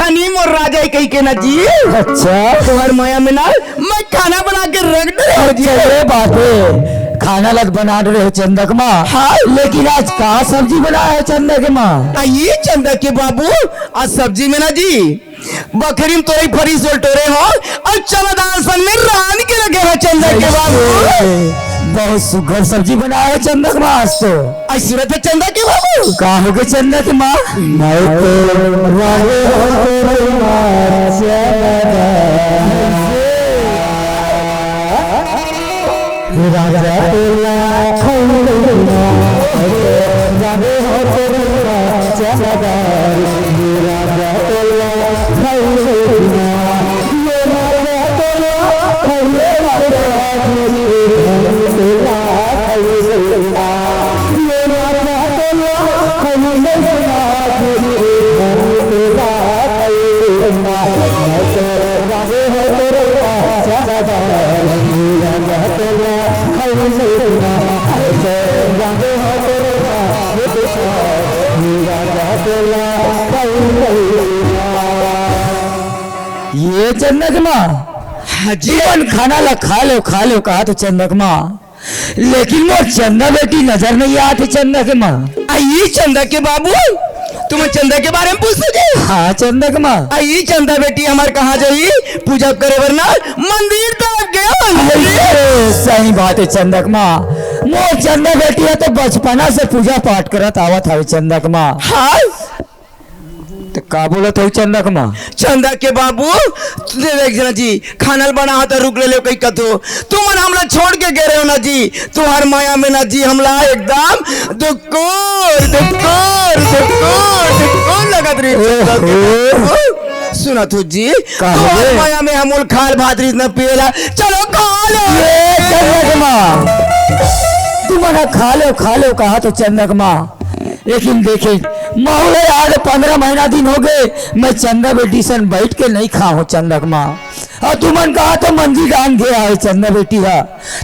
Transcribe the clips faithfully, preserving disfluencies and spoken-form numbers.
रानी मोर राजा हे कहिके ना जी। अच्छा। तुंहर मया में ना मैं खाना बना के रख दे रहे हो जी। अच्छा, ये बात हे, खाना ला बना दे रहे हो चंदा के माँ। हाँ। लेकिन आज का सब्जी बनाए हो चंदा के माँ? आ, ये चंदा के बाबू, आज सब्जी में ना जी, बखरी में तोरई फरी सोलटोरे हो अउ चना दाल सन में रांध के रखे हो चंदा के बाबू। बहुत सुघर सब्जी बनाए हो चंदा के माँ आज तो। अई सुरत हे चंदा के बाबू। का हो गे चंदा के माँ? मैं तो रागे हो तोरे माँ चंदा। राजा तोला खैले ना, रागे हो तोरे माँ चंदा। राजा तोला खैले ना, ये राजा तोला खैले ना, तोला खैले ना। ये चंदा के माँ, हाँ जी। तुमन खाना ला खा लो, खा लो, कहा तो चंदा के माँ, लेकिन मोर चंदा बेटी नजर नहीं आत हे चंदा के माँ। अई चंदा के बाबू, तुमन चंदा के बारे में पूछत हो जी? हाँ चंदा के माँ। अई चंदा बेटी हमर कहाँ जाही? पूजा करे बर ना मंदिर तरफ गे हे, मंदिर। अरे, सही बात हे चंदा के माँ, मोर चंदा बेटी हे तो बचपना से पूजा पाठ करत आवत हवे चंदा के माँ। हाँ। त का बोलत हव चंदा के माँ? चंदा के बाबू, तू देख जना जी, खाना ल बनावत हंव, रुक ले, ले कहि कथो। तुमन हमला छोड़ के गे रहे हो ना जी, तुंहर मया में ना जी हमला एकदम दुक्कोर, दुक्कोर, दुक्कोर, दुक्कोर लगत रही चंदा के बाबू। सुनत हो जी, का हो तुंहर गे? मया में हमोल खाल भात रहिस न पियला, चलो खा लो। ये चंदा के माँ, तुमन खा लो, खा लो, कहा तो चंदा के माँ। लेकिन देखे, महूं ल आज पंद्रह महीना दिन हो गे, मैं चंदा बेटी सन बइठ के नइ खांव चंदा के माँ। अउ तुमन कहा तो मंदिर डाहन गे हवय चंदा बेटी ह,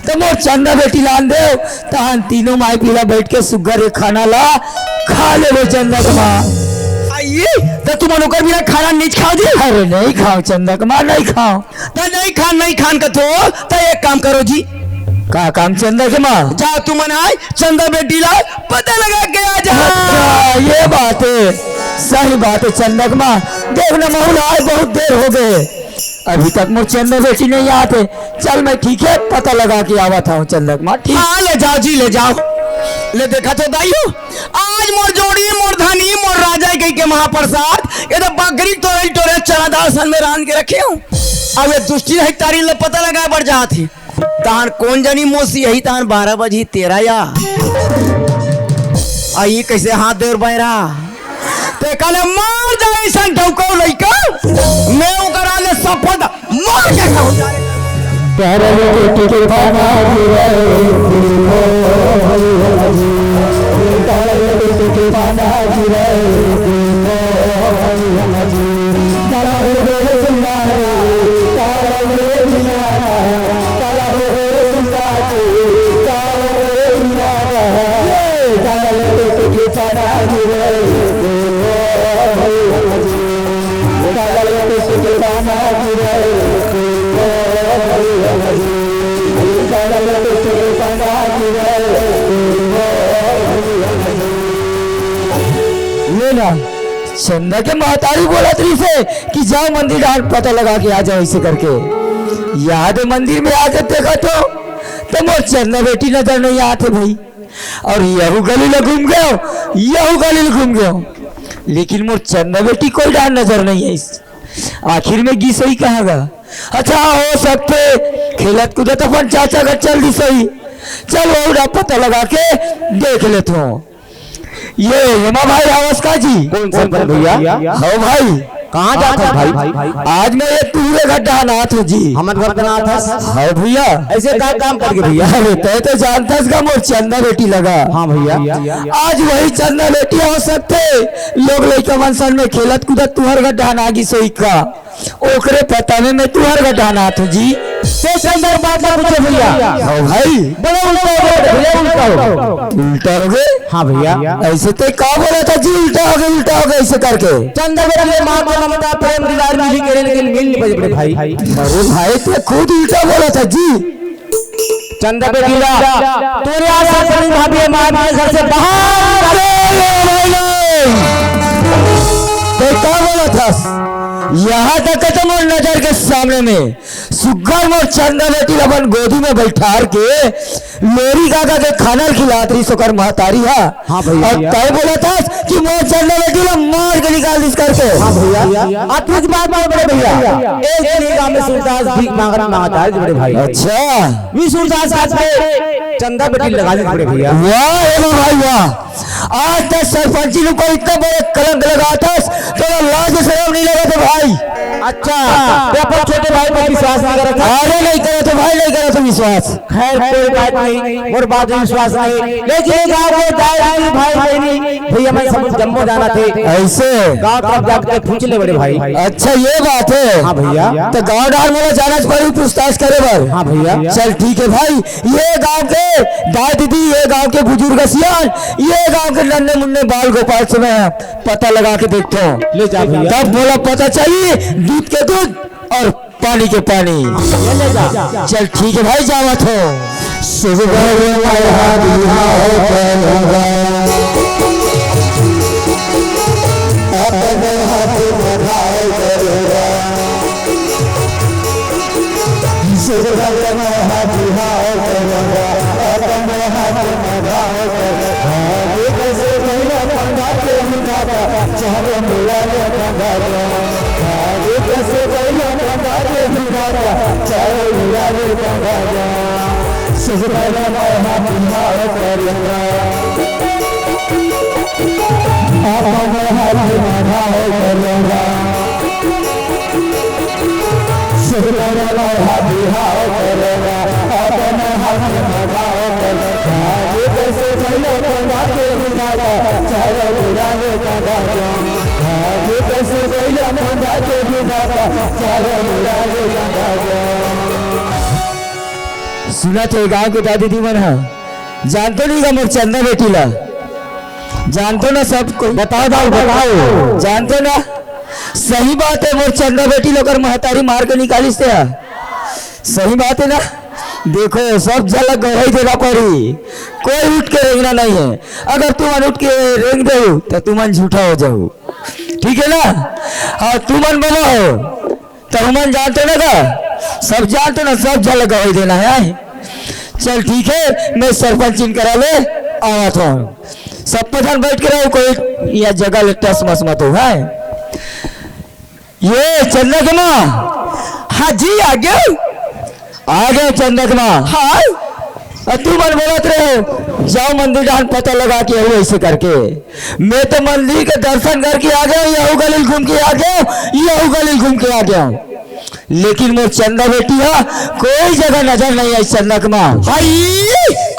त मोर चंदा बेटी ल आन देव, तहन तीनों माई पीला बइठ के सुग्घर ए खाना ला खा लेबो चंदा के माँ। अई, त तुमन ओकर बिना खाना नइ खाव जी? अरे नइ खांव चंदा के माँ, नइ खांव। त नइ खान, नइ खान कथो, त एक काम करो जी। का काम चंदा के माँ? जाव तुमन आज चंदा बेटी ला पता लगा के आ जाव। अच्छा, ये बात हे, सही बात हे चंदा के माँ। देख ना महूं ल आज बहुत देर हो गे, अभी तक मोर चंदा बेटी नइ आत हे। चल मैं ठीक हे, पता लगा के आवत हंव चंदा के माँ, ठीक? हाँ, ले जाव जी, ले जाव। ले देखत हो दाई हो, आज मोर जोड़ी, मोर धनी, मोर राजा कहिके महाप्रसाद, ये तो बकरी तोरई टोरे चना दाल सन में रांध के रखे हंव। अब ये दुष्टी नहीं तारी ल पता लगाय बर जात हे। तहान कोन जनी मोसी अही, तहान बारह बजही तेरा या। अई कइसे हाथ देवर बैरा। ते काले मार जाए सन ठौको लइका। मैं ओकर आले सफद मार के खाऊं। ले ना, चंदा के महतारी बोलत रहिसे कि जाव मंदिर डाहर पता लगा के आ जाव, अइसे करके। याद मंदिर में आके देखत हंव, त मोर चंदा बेटी नजर नइ आत हे भई। अउ यहू गली ल घूम गेंव, यहू गली ल घूम गेंव, लेकिन मोर चंदा बेटी कोई डाहर नजर नइ आइस। आखिर में गिस होही कहाँ गा? अच्छा, हो सकथे खेलत कूदत अपन चाचा घर चल दिस होही। चल, वहू डाहर पता लगा के देख लेथंव। ये हेमा भाई हवस का जी? कोन संत भैया? हव भाई। कहाँ जात हस भाई? आज मैं ये तुंहरे घर डाहन आत हंव जी। हमर घर डाहन आत हस? हव भैया। अइसे का काम करके भैया? अरे तैं तो जानथस गा मोर चंदा बेटी लगा। हाँ भैया। आज वही चंदा बेटी हो सकथे, लोग लइका मन सन में खेलत कूदत तुंहर घर डाहन आ गिस होही का। ओकरे पता में मैं तुहर गठान आत हूँ जी। ते चंदा के बात ला पूछे भैया। हाँ भाई। बड़ा उल्टा हो गया भैया, उल्टा हो गया। उल्टा हो गए? हाँ भैया। ऐसे ते का बोला था जी, उल्टा हो गए, उल्टा हो गए ऐसे करके? चंदा बेटी के माँ को ममता प्रेम दीदार मिली करे, लेकिन मिल नहीं पाए बड़े भाई। अरे भाई, ते खुद उल्टा बोला था जी। चंदा बेटी ला, तोरे आस पास बड़ी भाभी है, माँ भी है, घर से बाहर। अरे भाई, नहीं। ते का बोला था? यहाँ तक के तो मोर नजर के सामने में सुग्घर मोर चंदा बेटी ला अपन गोदी में बैठार के लोरी काका के खाना खिलात रही सोकर महतारी हा। हाँ भैया, और भैया। तय बोला था कि मोर चंदा बेटी ला मार के निकाल दिस करके। हाँ भैया, अतुज बात मार बड़े भैया। एक दिन एक गांव में सूरदास भीख मांगत मांगत आए बड़े भाई। अच्छा। वी सूरदास आज के चंदा बेटी लगा दी बड़े भैया। वाह, ए भाई, वाह। आज तक सरपंची के ऊपर इतना बड़ा कलंक लगा था, तो लाज शर्म नहीं लगा था भाई। अच्छा, तो अपन छोटे भाई पर विश्वास नहीं करत था? अरे नहीं करत हो भाई, नहीं करत हो विश्वास। खैर, कोई बात नहीं, मोर बात में विश्वास नहीं, लेकिन ये गाँव में दाई दीदी भाई बहनी भैया मन सब जम्मो जाना थे। ऐसे? गाँव तरफ जाके पूछ ले बड़े भाई। अच्छा, ये बात है। हाँ भैया। तो गाँव डार मोला जाना पड़ी पूछताछ करे बर। हाँ भैया। चल ठीक है भाई, ये गांव के दाई दीदी, ये गांव के बुजुर्ग सियान, ये गांव के नन्हे मुन्ने बाल गोपाल से मैं पता लगा के देखता हूँ। ले जा भैया। तब मोला पता चली दूध के दूध और पानी के पानी। ये ले जा। चल ठीक है भाई, जावत हो। सुबह में मरहा बिहाव करूंगा। अपने हाथ में घाव करूंगा। सुबह में मरहा बिहाव करूंगा। अपने हाथ में घाव करूंगा। आगे कैसे भैया पंडा के मुंडा का चारों मुड़ा ले पंडा का। आगे कैसे भैया पंडा के मुंडा का चारों मुड़ा ले पंडा का। सुबह में मरहा बिहाव करूंगा। अपने हाथ में घाव करूंगा। सुबह में मरहा बिहाव करूंगा। अपने हाथ में घाव करूंगा। आगे कैसे भैया पंडा के मुंडा का चारों मुड़ा ले पंडा का। आगे कैसे भैया पंडा के मुंडा का चारों मुड़ा ले पंडा का। सुना तो गांव के दादी दी मन हा। जानते नहीं का मोर चंदा बेटी ला? जानते ना सब कोई? बताओ, बताओ, बताओ। जानते ना? सही बात है, मोर चंदा बेटी ला ओकर महतारी मार के निकालिस ते हा। सही बात है ना? देखो, सब झलक गवाही देना पड़ी, कोई उठ के रेंगना नहीं है। अगर तुमन उठ के रेंग देहू, तो तुमन झूठा हो जाहू, ठीक है ना? और तुमन बना हो, तो हमन जानते ना का? सब जानते ना, सब झलक गवाही देना है। चल ठीक है, मैं सरपंच इन करा ले आवत हूँ। सब प्रधान बैठ के रहो, कोई यह जगह ले टस मस मत हो, है? ये चंदा के माँ। हाँ जी, आ गया। आ गया चंदा के माँ। हाँ। और तू मन बोलत रहे, जाओ मंदिर डाहन पता लगा के आओ ऐसे करके। मैं तो मंदिर के दर्शन करके आ गया, यहू गली घूम के आ गया, यहू गली घूम के आ गया। लेकिन मोर चंदा बेटी हा कोई जगह नजर नहीं आई चंदा के माँ। हई,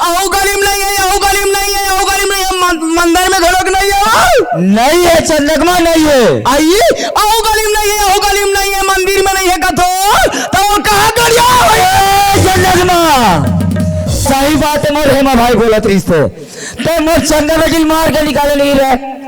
अहू गली में नहीं है, अहू गली में नहीं है, अहू गली में नहीं है, मन-, मंदिर में घलोक नहीं है। नहीं है चंदा के माँ, नहीं है। आई, अहू गली में नहीं है, अहू गली में नहीं है, मंदिर में नहीं है कथो, तो वो कहाँ गड़िया है? ए, चंदा के माँ, सही बात है, मोर हेमा भाई बोलत रहिस थे। ते मोर चंदा बेटी ल मार के निकाले नहीं रहे।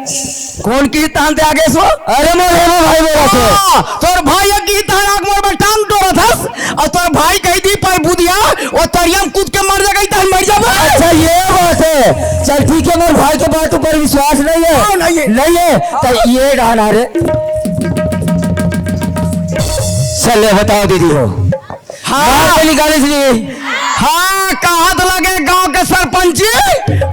कौन की तान ते आगे सो? अरे मोर हेमा भाई बोला थे। हाँ, तोर भाई ये की तान आग मोर में टांग डोरा थस। और तोर भाई कही दी पर बुदिया, वो तरिया में कूद के मर जा गई, तान मर जाबो। अच्छा, ये बात है। चल ठीक है, मोर भाई के बात ऊपर विश्वास नहीं है। हाँ, नहीं है। नहीं है, तो ये डाना रे। चल, ले बताओ दीदी हो। हाँ। बाहर से निकाले इसलिए। हाँ, कहा तो लगे गांव के सरपंची,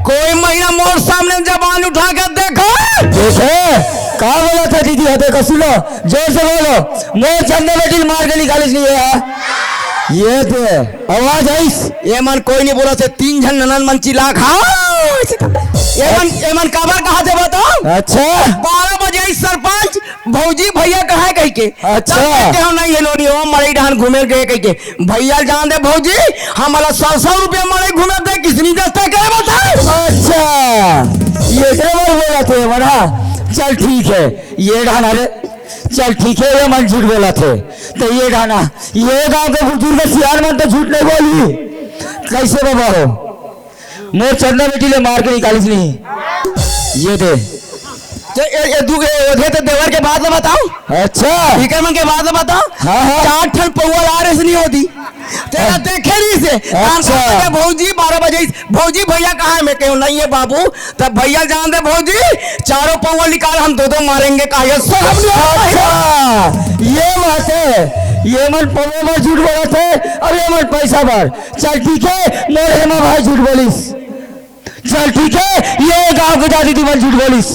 कोई महीना मोर सामने जबान उठा के देखो। देखे, का बोला था दीदी? हाँ, देखो, सुनो, जोर से बोलो, मोर चंदा बेटी मार के निकाले इसलिए। हाँ। ये थे, आवाज आइस। ये मन कोई नहीं बोला थे, तीन झन ननन मन चिल्ला खा। ये मन, ये मन काबर कहा थे बताओ? अच्छा। बारह बजे आई सरपंच, भौजी भैया कहाँ है कही के? अच्छा। तब कहते हो नहीं है लोनी हो, मड़ई डहान घूमे गए कही के। भैया जान दे भौजी, हमला सौ सौ रुपया मड़ई घूमे दे, किसनी दस्ता करे बता। अच्छा, ये एकरे बारे बोला थे मना। चल ठीक है, ये डहान अरे चल ठीक है, ये मन झूठ बोलत हे। तो ये गाना, ये गांव के बुजुर्ग सियान मन तो झूठ नहीं बोली। कैसे बाबा हो? मोर चंदा बेटी ले मार के निकालिस नहीं। ये दे। तो ये, ये दू, ये ओधे तो देवर के बात ला बताओ। अच्छा। इकर मन के बात ला बताओ। हाँ, हाँ। चार ठन पौवा ला रहे से नहीं होती। तेला देखे नहीं से। अच्छा। भौजी बारह बजे, भौजी भैया कहाँ है? मैं कहूँ नहीं है बाबू। तब भैया जान दे भौजी, चारों पौवा निकाल, हम दो दो मारेंगे। कहा ये सब हम लोग अच्छा, ये बात है। ये मन पौवा बर झूठ बोलत हे, अब ये मन पैसा बर। चल ठीक है, मोर हेमा भाई झूठ बोलिस। चल ठीक है, ये गांव के दादी मन झूठ बोलिस।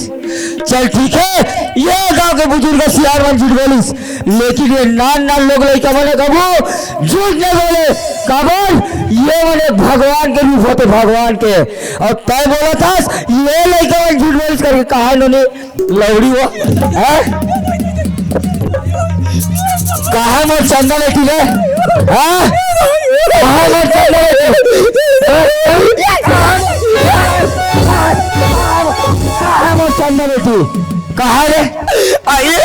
चल ठीक है, ये गांव के बुजुर्ग सियान मन झूठ बोलिस। लेकिन ये नान नान लोग लइका मन कभू झूठ नहीं बोले। काबर? ये मन एक भगवान के रूप होते, भगवान के। और तय बोलत हस, ये लइका मन झूठ बोलिस करके। कहा नोनी लौड़ी वो, हैं? कहा मोर चंदा बेटी रे? हाँ? कहा मोर चंदा बेटी? कहा मोर चंदा बेटी? कहा रे? आइए,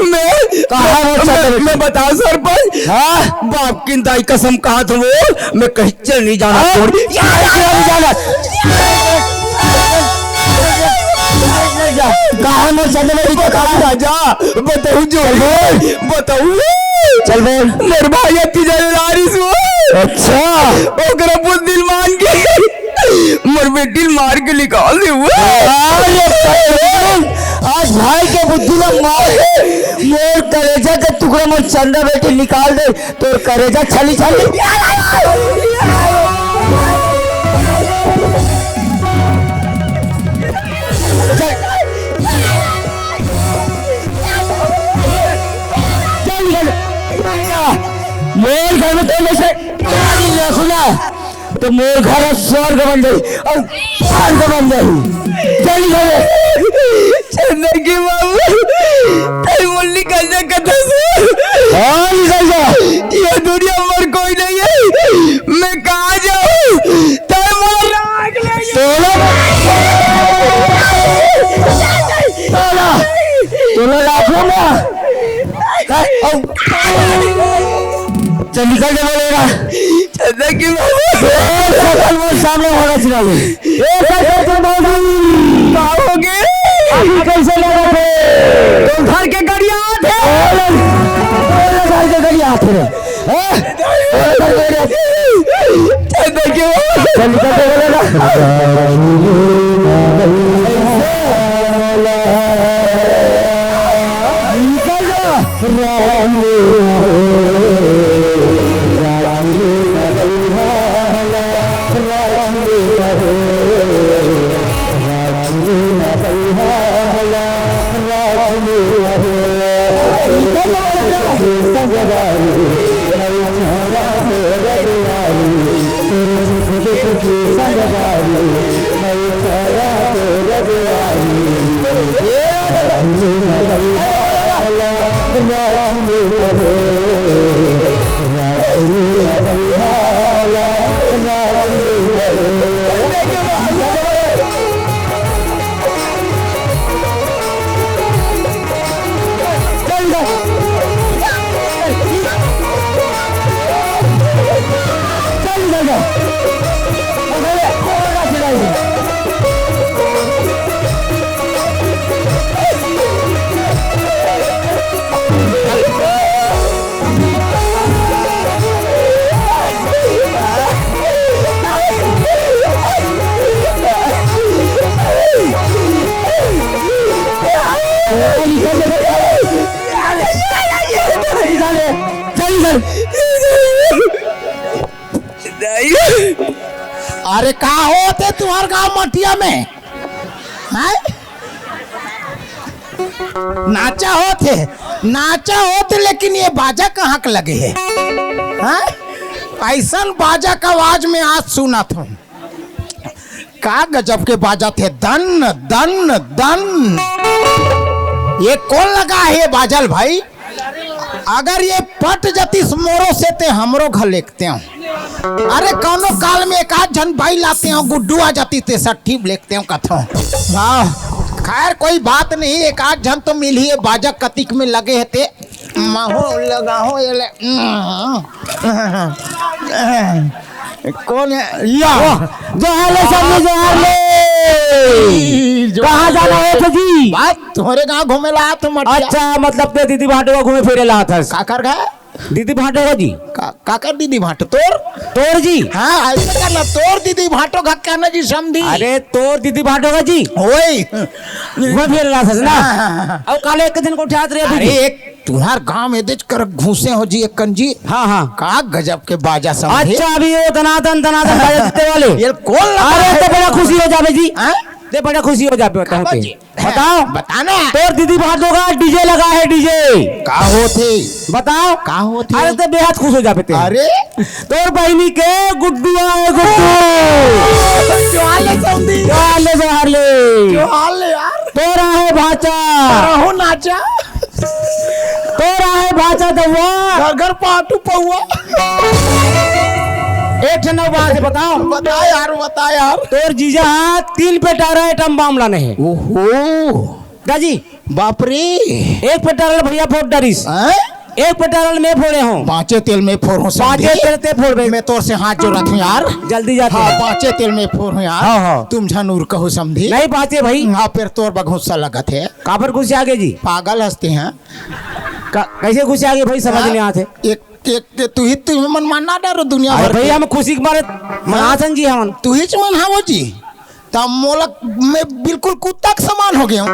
मैं, कहा मोर चंदा मैं, बेटी? मैं बताओ सरपंच। हाँ? बाप की दाई कसम कहा था वो, मैं कहीं चल नहीं जाना हाँ? छोड़। क्या नहीं जाना? कहा मोर चंदा बेटी को कहा? राजा, बताऊ जो चल बोल। बताऊ। चल बोल। मोर भाई अति जल लारिस वो। अच्छा। ओकरा बुद्धि मान के मोर बेटी मार के निकाल दे वो। अरे, आज भाई के बुद्धि ला मार के मोर कलेजा के टुकड़ा मोर चंदा बेटी निकाल दे। तोर करेजा छली छली। मोर घर में तो नहीं से, सुना, तो मोर घर अब स्वर्ग बन जाई और स्वर्ग बन जाई। चल घर। चंदा के बाबू, तई मोर निकल जा कथा से। हाँ, निकल जा। ये दुनिया मोर कोई नहीं है, मैं कहाँ जाऊँ? तई मोर राख ले। तोला, तोला, तोला राखो ना। चल निकल जा बोलेगा। चंदा के बाबू। ए, सकल मोर सामने होना चाहिए। ए, सकल बाबू। का हो गे? आखिर कैसे लगा थे? तो घर के गड़िया थे। बोले, बोले घर के गड़िया थे। हैं? बोले घर के गड़िया थे। चंदा के बाबू। चल निकल जा बोलेगा। निकल जा। अरे का होत हे तुहर गांव मटिया में? हैं? नाचा होत हे, नाचा होत हे, लेकिन ये बाजा कहाँ के लगे हे? हैं? ऐसन बाजा का आवाज में आज सुनत हूँ। का गजब के बाजत हे, दन दन दन। ये कौन लगा हे ये बाजल भाई? अगर ये पट जतिस मोरो से ते हमरो घर लेकते हो। अरे कौनो काल में एक आध झन बाई लाते हो, गुड्डू आ जाती ते सट्ठी लेकते हो कथो। वाह। खैर, कोई बात नहीं, एक आध झन तो मिलही, ये बाजा कतिक में लगे हे ते। महू लगाहूं ये ले। कौन है? या। जोहार ले, सामने जोहार ले। जोहार कहाँ जाना ले। है तो जी? बात तोहरे गांव घूमे ला आत हूं, मटिया। अच्छा, मतलब ते दीदी भांटो का घूमे फिरे ला आत हस। काकर का? दीदी भांटो का जी। का, काकर दीदी भांटो? तोर? तोर जी। हाँ, ऐसे करना, तोर दीदी भांटो का कहना जी, समधी। अरे, तोर दीदी भांटो का जी। ओए। घूमे फिरे ला आत हस ना? हाँ, हाँ, हाँ। अउ काले एक दिन को उठात रहे अभी अरे, जी। एक तुहार गांव में देच कर घुसे हो जी, एक कन जी। हाँ, हाँ। का गजब के बाजा समधी। अच्छा, अभी वो दनादन, दनादन बाजा जीते वाले। ये कौन लगा अरे, है? तो बड़ा खुशी हो जाबे जी। हाँ? ते बड़ा खुशी हो जाबे, बताओ काबर के। जी? बताओ। बताना। तोर दीदी भांटो का डीजे लगा है, डीजे। का होथे? बताओ। का होथे? अरे, ते बेहद खुश हो जाबे ते। अरे। तोर बहिनी के गुड्डू आए, गुड्डू। जोहार ले समधी। जोहार ले, जोहार ले। जोहार ले यार। तोर आहे भांचा। करहु नाचा। तोर आहे भांचा दउआ। घर घर पाटू पौआ। एक ठन अउ बात हे, बताओ। बता यार, बता यार। तोर जीजा हा तीन पेटारा एटम बम लाने हे। ओहो। दाजी। बाप रे। एक पेटारा ल भैया फोड़ डारिस। हैं? एक पेटारा ल मैं फोड़े हूँ। बांचे तेल में फोड़हूं समधी। बांचे तेल ते फोड़बे। मैं तोर से हाथ जोड़त हूँ यार। जल्दी जाते हाँ, हैं। बांचे तेल में फोड़हूं यार। हाँ, हाँ। तुम झन उरकहू समधी। नहीं बांचे भाई। हाँ, फिर तोर बर गुस्सा लगत हे। काबर गुस्सा आगे जी? पागल हंसते हैं। का-, कैसे गुस्सा आगे भाई, समझ हाँ? नहीं आते। एक, एक, एक, तू ही, तू ही मन मारना डरो दुनिया अरे भर भाई, के। हम खुशी के मारे हाँ? मनाथन जी हमन। तू ही च मन हवो जी। त मोला, मैं बिल्कुल कुत्ता के समान हो गया हूँ।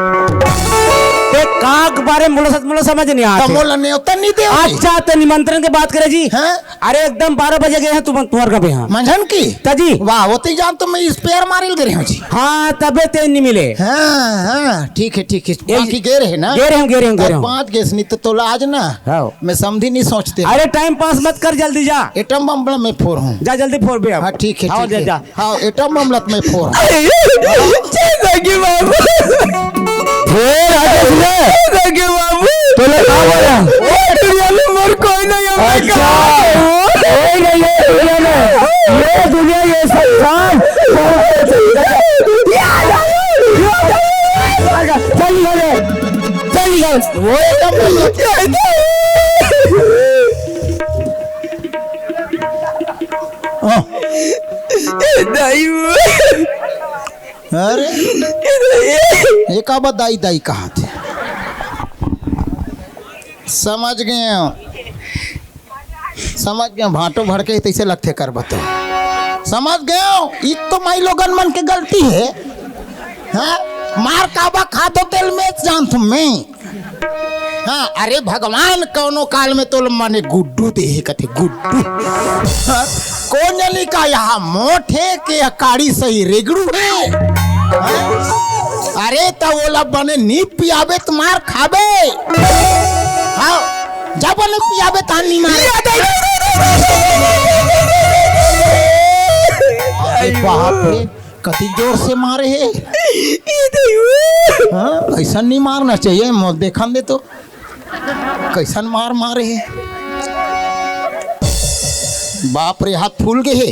ते का के बारे में बोला, सच मोला समझ नहीं त आते। मोला न्योता नहीं दे। अच्छा, ते निमंत्रण के बात करे जी। हैं? अरे एकदम बारह बजे गए हैं तुम, तुम्हार का भी हाँ। मंझन की? त जी। वाह, होती जान तो मैं स्पेयर मारिल गए हूँ जी। हाँ, तबे ते नहीं मिले। हाँ, हाँ, ठीक है, ठीक है। ए, बाकी गए रहे ना? गए रहे हूँ, गए रहे हूँ, गए रहे हूँ। पाँच गैस नहीं तो, तो आज ना। हाँ। मैं समधी नहीं सोचते। अरे टाइम पास मत कर, जल्दी जा। एटम बम बड़ा मैं फोड़हूँ। जा जल्दी फोड़ बे अब। हाँ, ठीक है, हाँ, ठीक जा, है। जा। हाँ, एटम बम लत में फोड़। जय सखी बाबू। हे राजेश रे। जय सखी बाबू। तोला का बोला? ओ दुनिया में मोर कोई नहीं है, मैं अच्छा। कहाँ जाऊँ? कोई नहीं है दुनिया में। ये दुनिया, ये संसार। चल निकल रे। चल निकल। वो एटम बम लत। हाँ। दाई वो। अरे, ये का बा दाई, दाई कहाथे? समझ गए हो, समझ गए हो, भांटो भड़के तैसे लगथे कर बता। समझ गए हो, ई तो माई लोगन मन के गलती है। हाँ? मार काबा खाथो तेल में जान तुम में। हाँ, अरे भगवान कौनो काल में तोल मने गुड्डू दे हे कथे गुड्डू। हाँ, कोन जनी का यहाँ मोठ हे के अकाड़ी सही रेगड़ू हे। हाँ? अरे त ओला बने नी पियाबे त मार खाबे। हाँ, जब बने पियाबे त नी मारे। अरे बाप रे। कति जोर से मारे हे। हाँ, ऐसा नहीं मारना चाहिए। मो-, देखन दे तो कैसन मार मारे हे। बाप रे, हाथ फूल गए हे।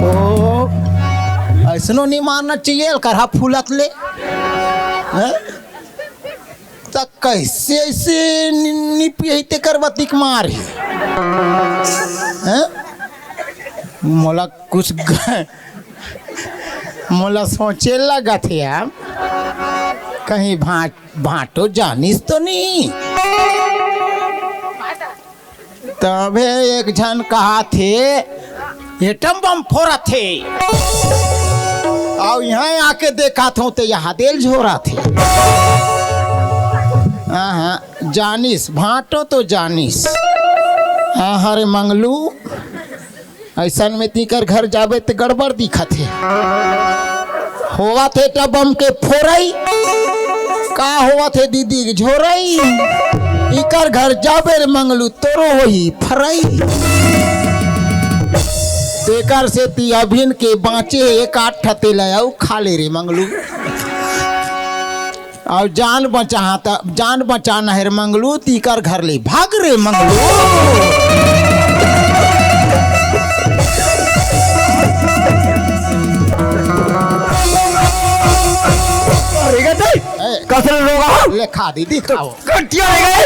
ओहो, ऐसनो नहीं मारना चाहिए, करहा फूलत ले। हाँ? त कैसे ऐसे नि-, निपियही तेकर बतिक मार हे? हैं? मोला कुछ ग-, मोला सोचे लगत हे अब, कहीं भां-, भांटो जानिस तो नहीं? तभे एक झन कहाथे, एटम बम फोरत हे। अउ इहाँ आके देखाथों, त यहाँ तेल झोरत हे। हाँ, हाँ, जानिस, भांटो तो जानिस। हाँ, हरे मंगलू, अइसन में तीकर घर जाबे त गड़बड़ दिखत हे। होवत हे त बम के फोरई, का होवत हे दीदी के झोरई। इकर घर जाबे रे मंगलू, तोरो होही फरई। तेकर सेती अभिन के बाँचे हे एक आठ ठा तेला अउ खा ले रे मंगलू। अउ जान बचाहा त, जान बचाना हे रे मंगलू, तीकर घर ले भाग रे मंगलू। पसंद रोगहा। ले खा दी, दिखाओ। कटिया ले गए।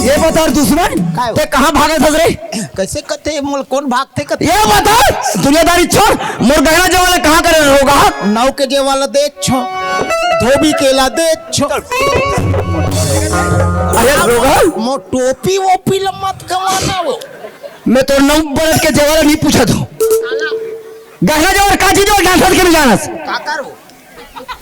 ये बता दुश्मन, काय हो? ते कहाँ भागत हस रे? कैसे कथे? मोला कौन भागथे कथे? ये बता, दुनियादारी छोड़, मोर गहना जेवर ला कहाँ करे रोगहा? नौ के जेवर ला दे छो, धोबी के ला दे छो। अरे रोगहा, मोर टोपी वोपी ला मत गवाना वो। मैं तो नौ बरस के जेवर ला नहीं पूछा था। गहना जेवर का चीज हो, डांसर के नहीं जानस? का करो?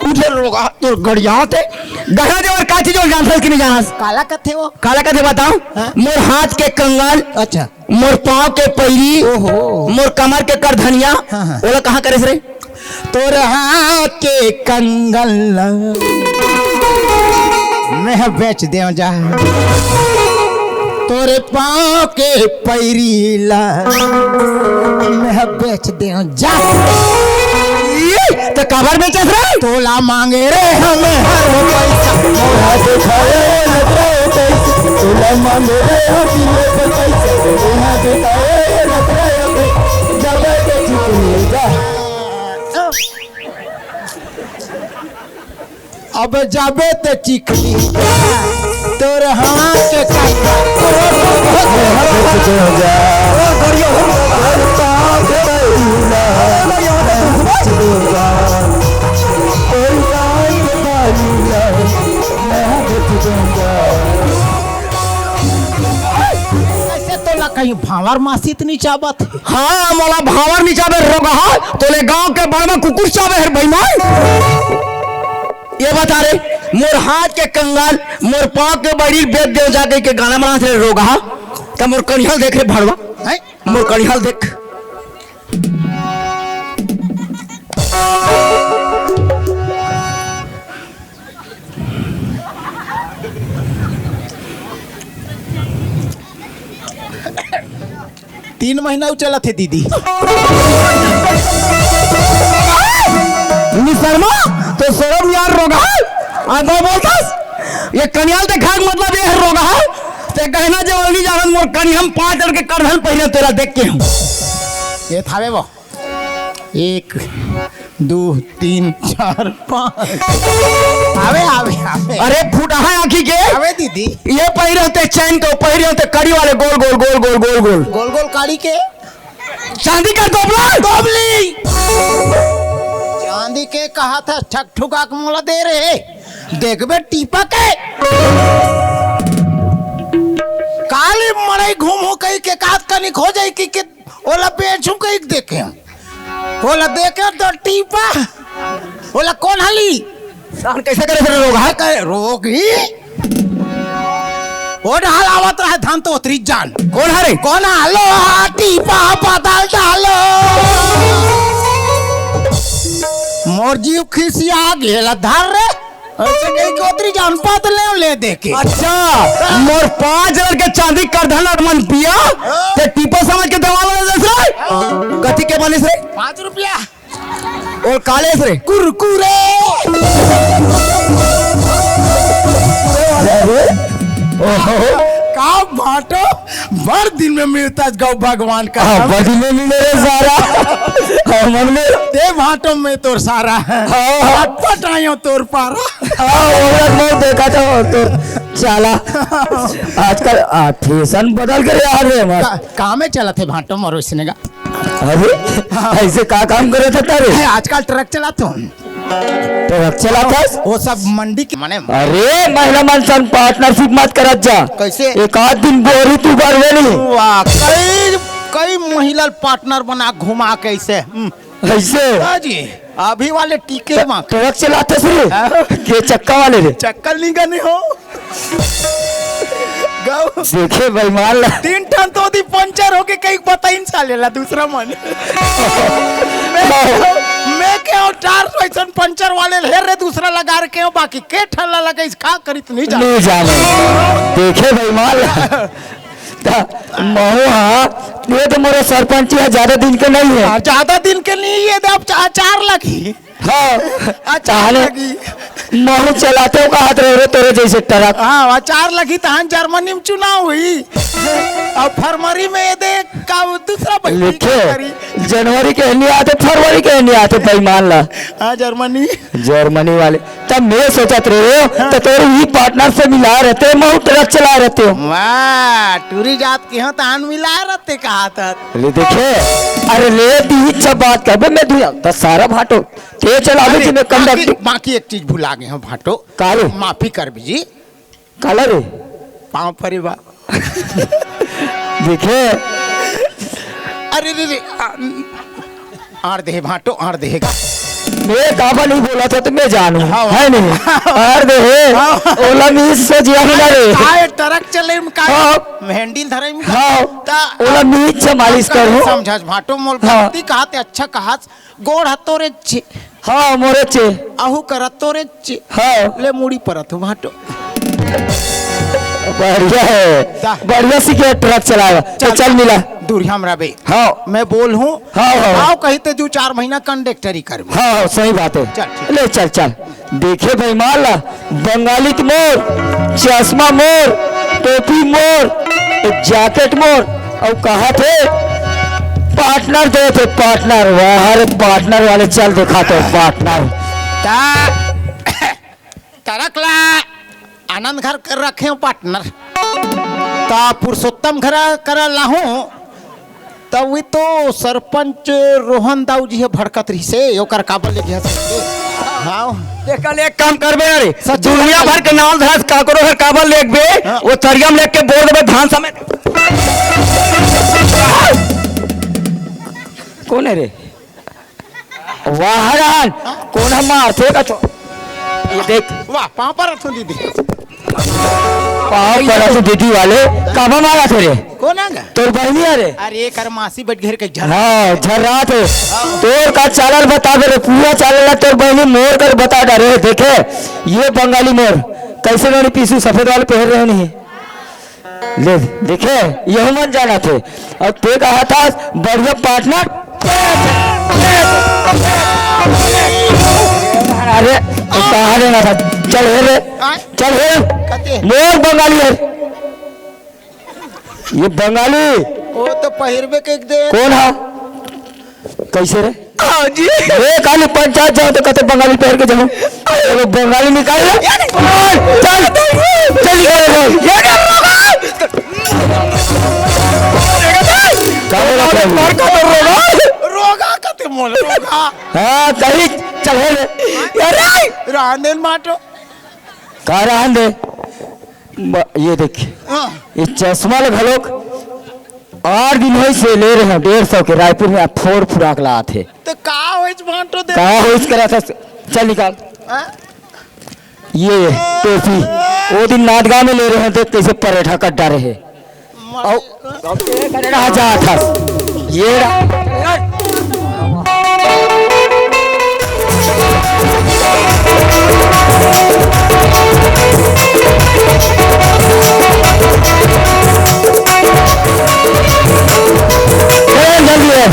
उधर रोगहा तोर गड़ियावत हे। गहना जेवर का चीज हो, डांसर के नहीं जानस? काला कथे वो? काला कथे बताओ? हाँ? मोर हाथ के कंगन, अच्छा। मोर पाँव के पैरी, ओहो। मोर कमर के करधनिया, हाँ, हाँ। ओला कहाँ करे रे? तोर हाथ के कंगन ला मैं बेच देव जा, तोरे पाँव के पैरी ला मैं बेच देव जा। ई, त काबर बेचस रे? तोला मांगे रे हम हर वो पैसा, मोला दिखाए लग रहा है पैसा। तोला मांगे रे हम ये पैसा, मोला दिखाए लग रहा है पैसा। जब के झुकने जा। अब जाबे त चिखली तोर हाथ के काटा। ऐसे तोला कहीं भांवर मासी त नहीं चाबत? हाँ, मोला भांवर नहीं चाबे रोगहा, तोले गांव के बड़मा कुकुर चाबे हर बेईमान। ये बता रे, मोर हाथ के कंगन, मोर पाँव के बड़ी बेच देव जाके के गाना बनात रे रोगहा, त मोर कनिहल देख रे भड़वा, हैं? मोर कनिहल देख। तीन महीना उ चलत हे दीदी। निसरमा, तो शरम यार रोगहा, आ दो बोलतस, ये कनियाल देखा के मतलब ये है रोगहा, ते कहना जे ओली जागन मोर कनी हम पाँच लड़के करधन पहले तेरा देख के हूँ। ये थावे वो। एक, दू, तीन, चार, पाँच। आवे, आवे, आवे। अरे, फुटहा आँखी के। आवे दीदी। ये पहिरे होते चैन के, पहिरे होते कड़ी वाले, गोल, गोल, गोल, गोल, गोल, गोल। गोल, गोल काड़ी के। चांदी का दोबला। दोबली। चांदी के कहा था, ठक ठुका के मोला दे रहे। देखबे टीपा के। काली मड़ई घूमो कहीं के कात कनिक हो जाई कि, कि ओला बेचूं कहिके देखे। ओला देखे तो टीपा। ओला कोन हली? साहन कैसे करे फिर रोगहा? करे रोगही। ओ डहल आवत रहे धन तो उतरी जान। कोन हरे? कोन हलो? टीपा बदल डालो। मोर जीव खिसिया गेला धर रे। ऐसे कहीं गोत्री जान पात ले, ले दे के। अच्छा, मोर पाँच हजार के चांदी करधन अटमन पिया, हाँ। ते टीपा समझ के दवा ले दे रे। कथी के बनिस रे? पाँच रुपया। और काले से रे? कुरकुरे। अरे, ओहो। का बाटो? बड़ दिन में मिलता गौ भगवान का। हाँ, बड़ दिन में मिले रे सारा। हाँ, मन में। दे भाटो में तोर सारा। हाँ, हाँ। पटपट आयो तोर पारा। हाँ, वो मैं देखा था तोर चाला। आजकल, आ, फैशन बदल के यार रे हमार। का, काम में चलत हे भाटो मरो इसने का। अरे, ऐसे का काम करे था तारे? आजकल ट्रक चलात हूँ। ट्रक चलात हस? वो सब मंडी के माने। अरे, महिला मन सन पार्टनरशिप मत करत जा। कैसे? एक आध दिन बोरी तू बरवे नहीं। वाह, कई, कई महिला पार्टनर बना घुमा कैसे? हम्म। ऐसे? हाँ जी, अभी वाले टीके मा। ट्रक चलात हस रे? हाँ। के चक्का वाले रे? चक्का लिंगा नहीं हो। गौ। देखे बेईमान ला। तीन ठन तो दी पंचर होके कहीं पता ही नहीं साले ला दूसरा मन। मैं, मैं क्या टार ऐसन पंचर वाले ले रे दूसरा लगा रखे हो, बाकी के ठल्ला लगा इस का करित नहीं जाने। नहीं जाने। देखे बेईमान ला। ता महू हा, ये तो मोरे सरपंची है, ज्यादा दिन के नहीं है। हाँ, ज्यादा दिन के नहीं है, अब चा-, चार लगी। हाँ, अच्छा, चाहले। लगी। महूँ चलातेंव कहत रहेंव रे तोरे जइसे ट्रक। हाँ, अचार लगही तहन जर्मनी में चुनाव होही। अउ फरवरी में ये देख का दूसरा बैठक लिखे, करी। जनवरी के नइ आते, फरवरी के नइ आते, बेईमान ला। हाँ, जर्मनी। जर्मनी वाले। तब मैं सोचत रहेंव, हाँ। त तोर ही पार्टनर से मिलाय रहतेंव, महूँ ट्रक चलाय रहतेंव। वाह, टूरी जात के हों तहन मिलाय रहतेंव कहत हस। ले देखे, अरे ले दी इच्छा बात करबे, मैं दुनिया त सारा भाटो। तें चलाबे अरे, जी, मैं बाकी, कंडक्टर। बाकी एक चीज भुला गे हों भाटो। का रे? माफी करबे जी। काला रे? पाँव परे बा। देखे। अरे रे रे, आ, आड़ देहे भाटो, आड़ देहे गा। मैं काबर नइ बोलत हों त मैं जानहूँ, हाँ। हे नहीं? आड़ देहे, हाँ। ओला मिस से जिया होना रे। काय ट्रक चले में काय? हाँ। हैंडल धरे में हाँ। त ओला मिस से मालिश करहूँ। समझस भाटो मोल हाँ। गलती कहत हे, अच्छा कहस, गोड़ ह तोरे चे। हाँ, मोरे चे। अहू करा तोरे चे। हाँ। ले मुड़ी परत हों भाटो। बढ़िया हे। दा। बढ़िया सीखे ट्रक चलाय बर। त चल, चल मिला। दूरिहा में रहबे। हाँ। मैं बोलहूँ। हाँ, हाँ। आओ कही त दू चार महीना कंडक्टरी करबे। हाँ, हाँ, सही बात हे। चल, ठीक। ले चल, चल। देखे बेईमान ला, बंगाली त मोर, चश्मा मोर, टोपी मोर, जैकेट मोर, अउ कहत हे पार्टनर देथे, पार्टनर। वाह रे पार्टनर वाले, चल देखाथों पार्टनर। त ट्रक ला आनंद घर कर रखे हों पार्टनर, त पुरुषोत्तम घर करा लाहूँ, त वही तो सरपंच रोहन दाऊ जी ह भड़कत रहिसे, ओकर काबर ले गे हस। हाँ। तेकर ले एक काम करबे ना रे, सच दुनिया में भर के नाव धरस, काकरो घर काबर लेगबे, हाँ। ओ तरिया में लेग के बोर देबे धान समेत। कोन हे रे? वाह रान, कोन ह मारथे का छो-, ये देख। वाह, पाँव परत हों दीदी। पाँव परत हों दीदी वाले, काबर मारथे रे? कोन हे गा? तोर बहिनी हे रे। अरे, एकर मासी बइठ घेर के झर- हाँ, झर्राथे। तोर का चाल ल बताबे रे, पूरा चाल ल तोर बहिनी मोर कर बता डारे हे। देखे, ये बंगाली मोर, कइसे नोनी पीसू सफेद वाले पहन रहे नहीं। ले, देखे, यहू मन जानथे। अउ तें कहत हस, बढ़िया पार्टनर। अरे, कहाँ लेना था? चल हे रे, आय? चल हे। कते? मोर बंगाली हे। ये बंगाली। ओ तो पहिरबे के एक दे। कोन ह? कइसे रे? हाँ जी। ए, काली पंचायत जाओ त कते बंगाली पहिर के जाओ। अरे बंगाली निकाल ले। चल, चल निकाल ले। का बोला था? रोगा कते मोला, रोगा। हाँ, कही, चल हे रे। अरे! रहन दे न भाटो। का रहन दे? म-, ये देख, हाँ। ये चश्मा ल घलोक आठ दिन होइस हे ले रहेंव डेढ़ सौ के, रायपुर में फोर फुराक ला आथे। त का होइस भाटो दे? का होइस करा था? चल निकाल। हाँ? ये टोपी, ओ दिन नांदगांव में ले रहेंव, देख कइसे परेठा कट डारे हे। अउ, अउ तें करे रहा जात हस। ये रहा। ए, जल्दी है।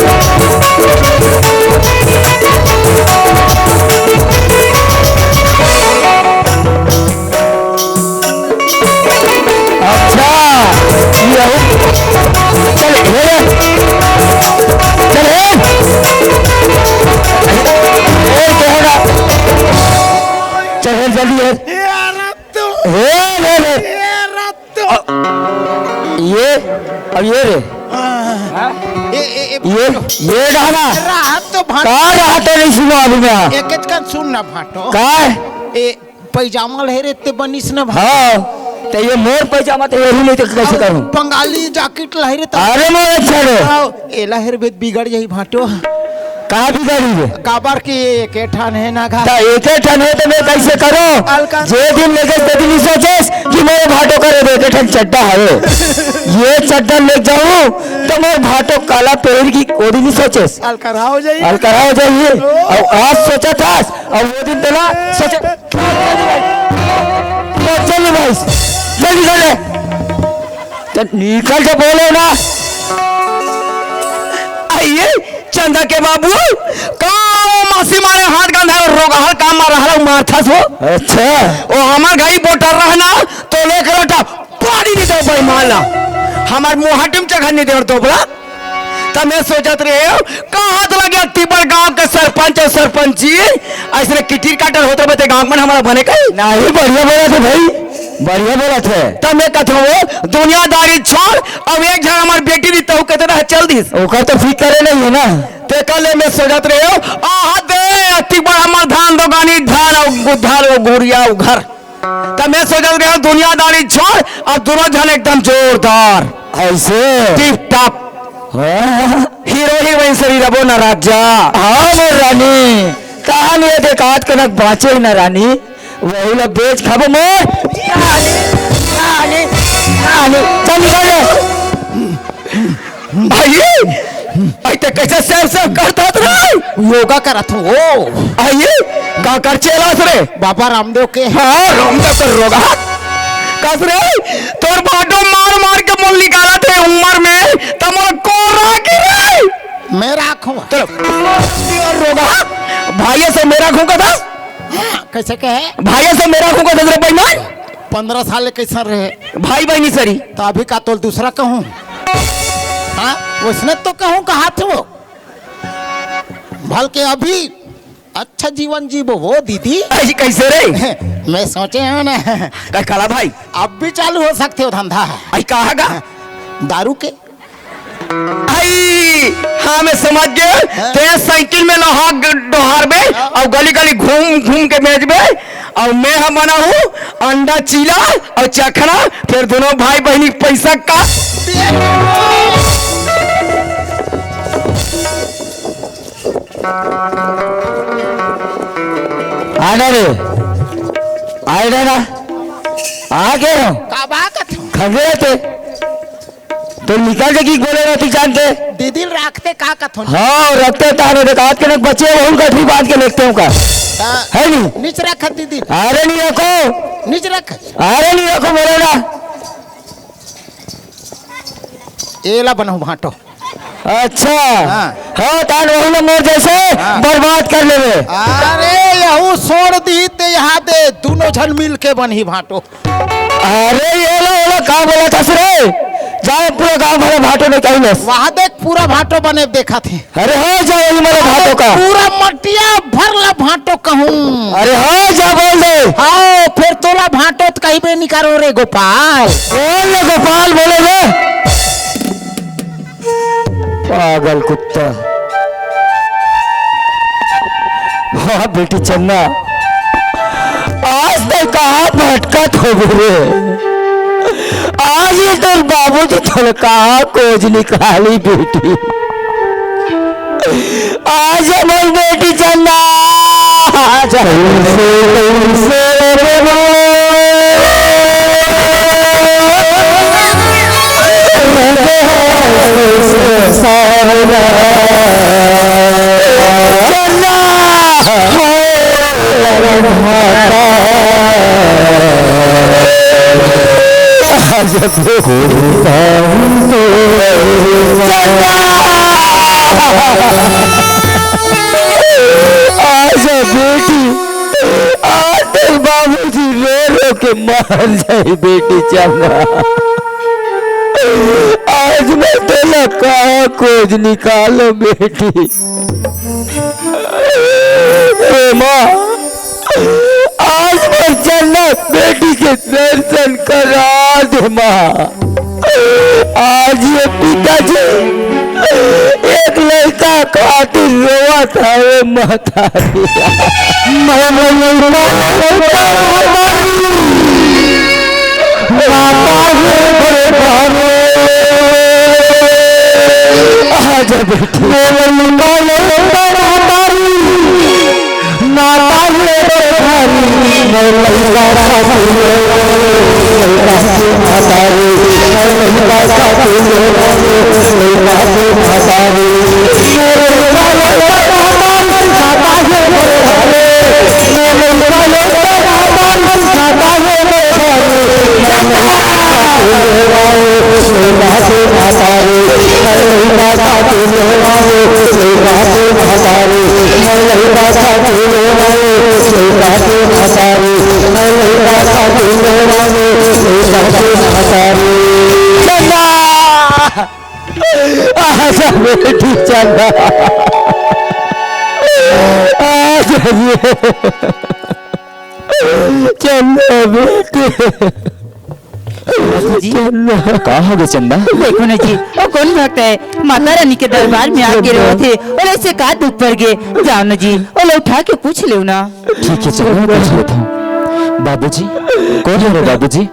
अच्छा, ये हो। चल, हे रे। चल, हे। ए, क्या होगा? चल, हे, जल्दी हे। ये रत्तू। हे, हे, हे। ये रत्तू। अ, ये, अब ये रे। हाँ। ए, ए, ए, ये, ये रहना। राहत तो भाट- का राहत तो नहीं सुनो अभी मैं। एक, एक का सुन ना भाटो। का? ए, पैजामा लहे रे ते बनिस न भाई। हाँ, त ये मोर पैजामा त एहू नहीं त कइसे करूँ? बंगाली जैकेट लहे रे त अरे मोर अच्छा रे। आओ, ए लहे रे बिगड़ जाही भाटो। का बिगड़ी रे? काबर के एके ठन हे ना घर। त एके ठन हे त मैं कइसे करूँ? अलका जे दिन लेगेस ते दिन ही सोचेस कि मोर भाटो करे दे एके ठन चड्डा हवे। ये चड्डा ले जाऊँ त मोर भाटो काला पहिर की ओ दिन ही सोचेस। अलकरहा हो जाही। अलकरहा हो जाही। अउ आज सोचत हस, अउ ओ दिन तोला सोचे, सोचे नहीं भाई, जल्दी कर ले। तो निकल के बोलो ना। आइए, चंदा के बाबू, का पासी मारे हाथ गंधा रोगहल काम मार रहला मारथस हो। अच्छा। ओ हमर घरी बोटर रहना तो लेकर लोटा पानी नहीं दो बेईमान ला। हमर मुहाटी म जगह नहीं देवत दोबरा। त मैं सोचत रहे हूँ, कहाँ तो लगे अतिबर गांव के सरपंच और सरपंची, ऐसने किटिर काटर होत रहे ते गांव मन हमारा बने कहीं। नहीं, बढ़िया बोलथे भाई, बढ़िया बोलथे। त मैं कहत हूँ, दुनियादारी छोड़, अब एक झन हमार बेटी दी तहु कहते रह चल दिस। ओकर तो फिकर नहीं है ना। ते कल मैं सोचत रहे हूँ, आहा दे, अतिबर हमार धान दोगानी, धान और गु-, धान और गुरिया और घर। त मैं सोचत रहे हूँ, दुनियादारी छोड़, अब दोनों झन एकदम जोरदार। ऐसे? Tip top. हाँ। हीरो हीरोइन सरी रबो ना राजा। हाँ मोर रानी, कहाँ ले देखात कनक बाँचे ही ना रानी, वही ला बेच खाबो मोर। रानी, रानी, रानी, चल निकल ले। भाई, भाई ते कैसे सेव सेव करत हस रे? योगा करत हूँ ओ। आइए, का कर चेलास रे? बाबा रामदेव के। हाँ, रामदेव कर रोगा। कस रे, तोर भाटो मार मार के मोल निकालत हे उम्र में, त मोर कोरा गिरे। मैं राखूं। चलो, रोगा, भाई से मैं राखूं का था? हाँ, कैसे कहे? भाई से मैं राखूं का था रे बेईमान? पन्द्रह साल ले कैसन रहे? भाई बहनी सरी। त अभी का तोल दूसरा कहूं? हाँ, उसने तो कहूं कहा थे वो। भल के अभी अच्छा जीवन जीबो वो दीदी। अजी कैसे रे? मैं सोचे हूँ ना। का काला भाई? अब भी चालू हो सकते हो धंधा। आई कहा गा? दारू के। आई, हाँ मैं समझ गए। हाँ। ते साइकिल में लोहा ग-, डोहार बे हाँ। और गली गली घूम घूम के बेच बे। और मैं हम बना हूँ अंडा चीला और चखना, फिर दोनों भाई बहनी पैसा का। आना रे, आए ना, आ गए हो। का बात है? खगे थे। तो निकल के की बोले रहती जान के? दीदी राखते का कथन? हाँ, रखते ताने देख, आज के नक बच्चे वहू गठरी बांध के लेते हो का? हाँ। है नी? नीच रख दीदी। अरे नहीं रखो। नीच रख। अरे नहीं रखो, बोलो ना। एला बनहु भांटो। अच्छा। हाँ। हाँ, तान वही ना मोर जैसे हाँ। बर्बाद कर लेवे। अरे यहू छोड़ दी ते यहाँ दे, दोनों झन मिल के बनही भांटो। अरे ये लो, ये लो, का बोला था रे? जाओ पूरा गांव भरा भांटो में कहीं बस। वहाँ देख पूरा भांटो बने देखा थे। अरे हाँ, जाओ ये मेरा भांटो का। पूरा मटिया भर ला भांटो कहूँ। अरे हाँ, जा बोल दे। हाँ, फिर तोला भांटो तो कहीं पे निकालो रे गोपाल। बोल ले गोपाल, बोले ले। पागल कुत्ता। हाँ बेटी चन्ना, आज तक कहाँ भटकत हो रे? आज ही तोर बाबूजी तोर कहाँ खोज निकाली बेटी? आज हमर बेटी चंदा, आज हमसे कैसे रे बोलो। चंदा, आज देखो आज बेटी, आज तेरे बाबूजी रो रो के मार जाए बेटी चंदा। आज मैं तेरा कहाँ खोज निकालो बेटी। ए माँ, आज मोर जन्नत बेटी के दर्शन करा दे माँ। आज ये पिताजी एक लड़का खातिर रोवत हवे महतारी। मैं लड़का माता रे बड़े भावे। आज बेटी मैं लड़का लड़का महतारी। नाता रे भारी, मैं लइका खातिर, लइका के महतारी, मैं लइका खातिर, लइका के महतारी। मैं लइका, लइका, महतारी, नाता रे भारी, मैं लइका, लइका, महतारी, नाता रे भारी। लइका के महतारी, मैं लइका खातिर, लइका के महतारी, मैं लइका चंदा, आजा बेटी चंदा, आजा रे चंदा बेटी। बाबूजी। चंदा। का हो गे चंदा? देखो ना जी, वो कौन भक्त है, माता रानी के दरबार में आके चंदा। रोत हे, और ऐसे का दुख पड़ गे? जाओ ना जी, वो ला उठा के पूछ लेव ना। ठीक है चंदा, मैं पूछ लेता हूँ। बाबूजी, कौन है रे बाबूजी?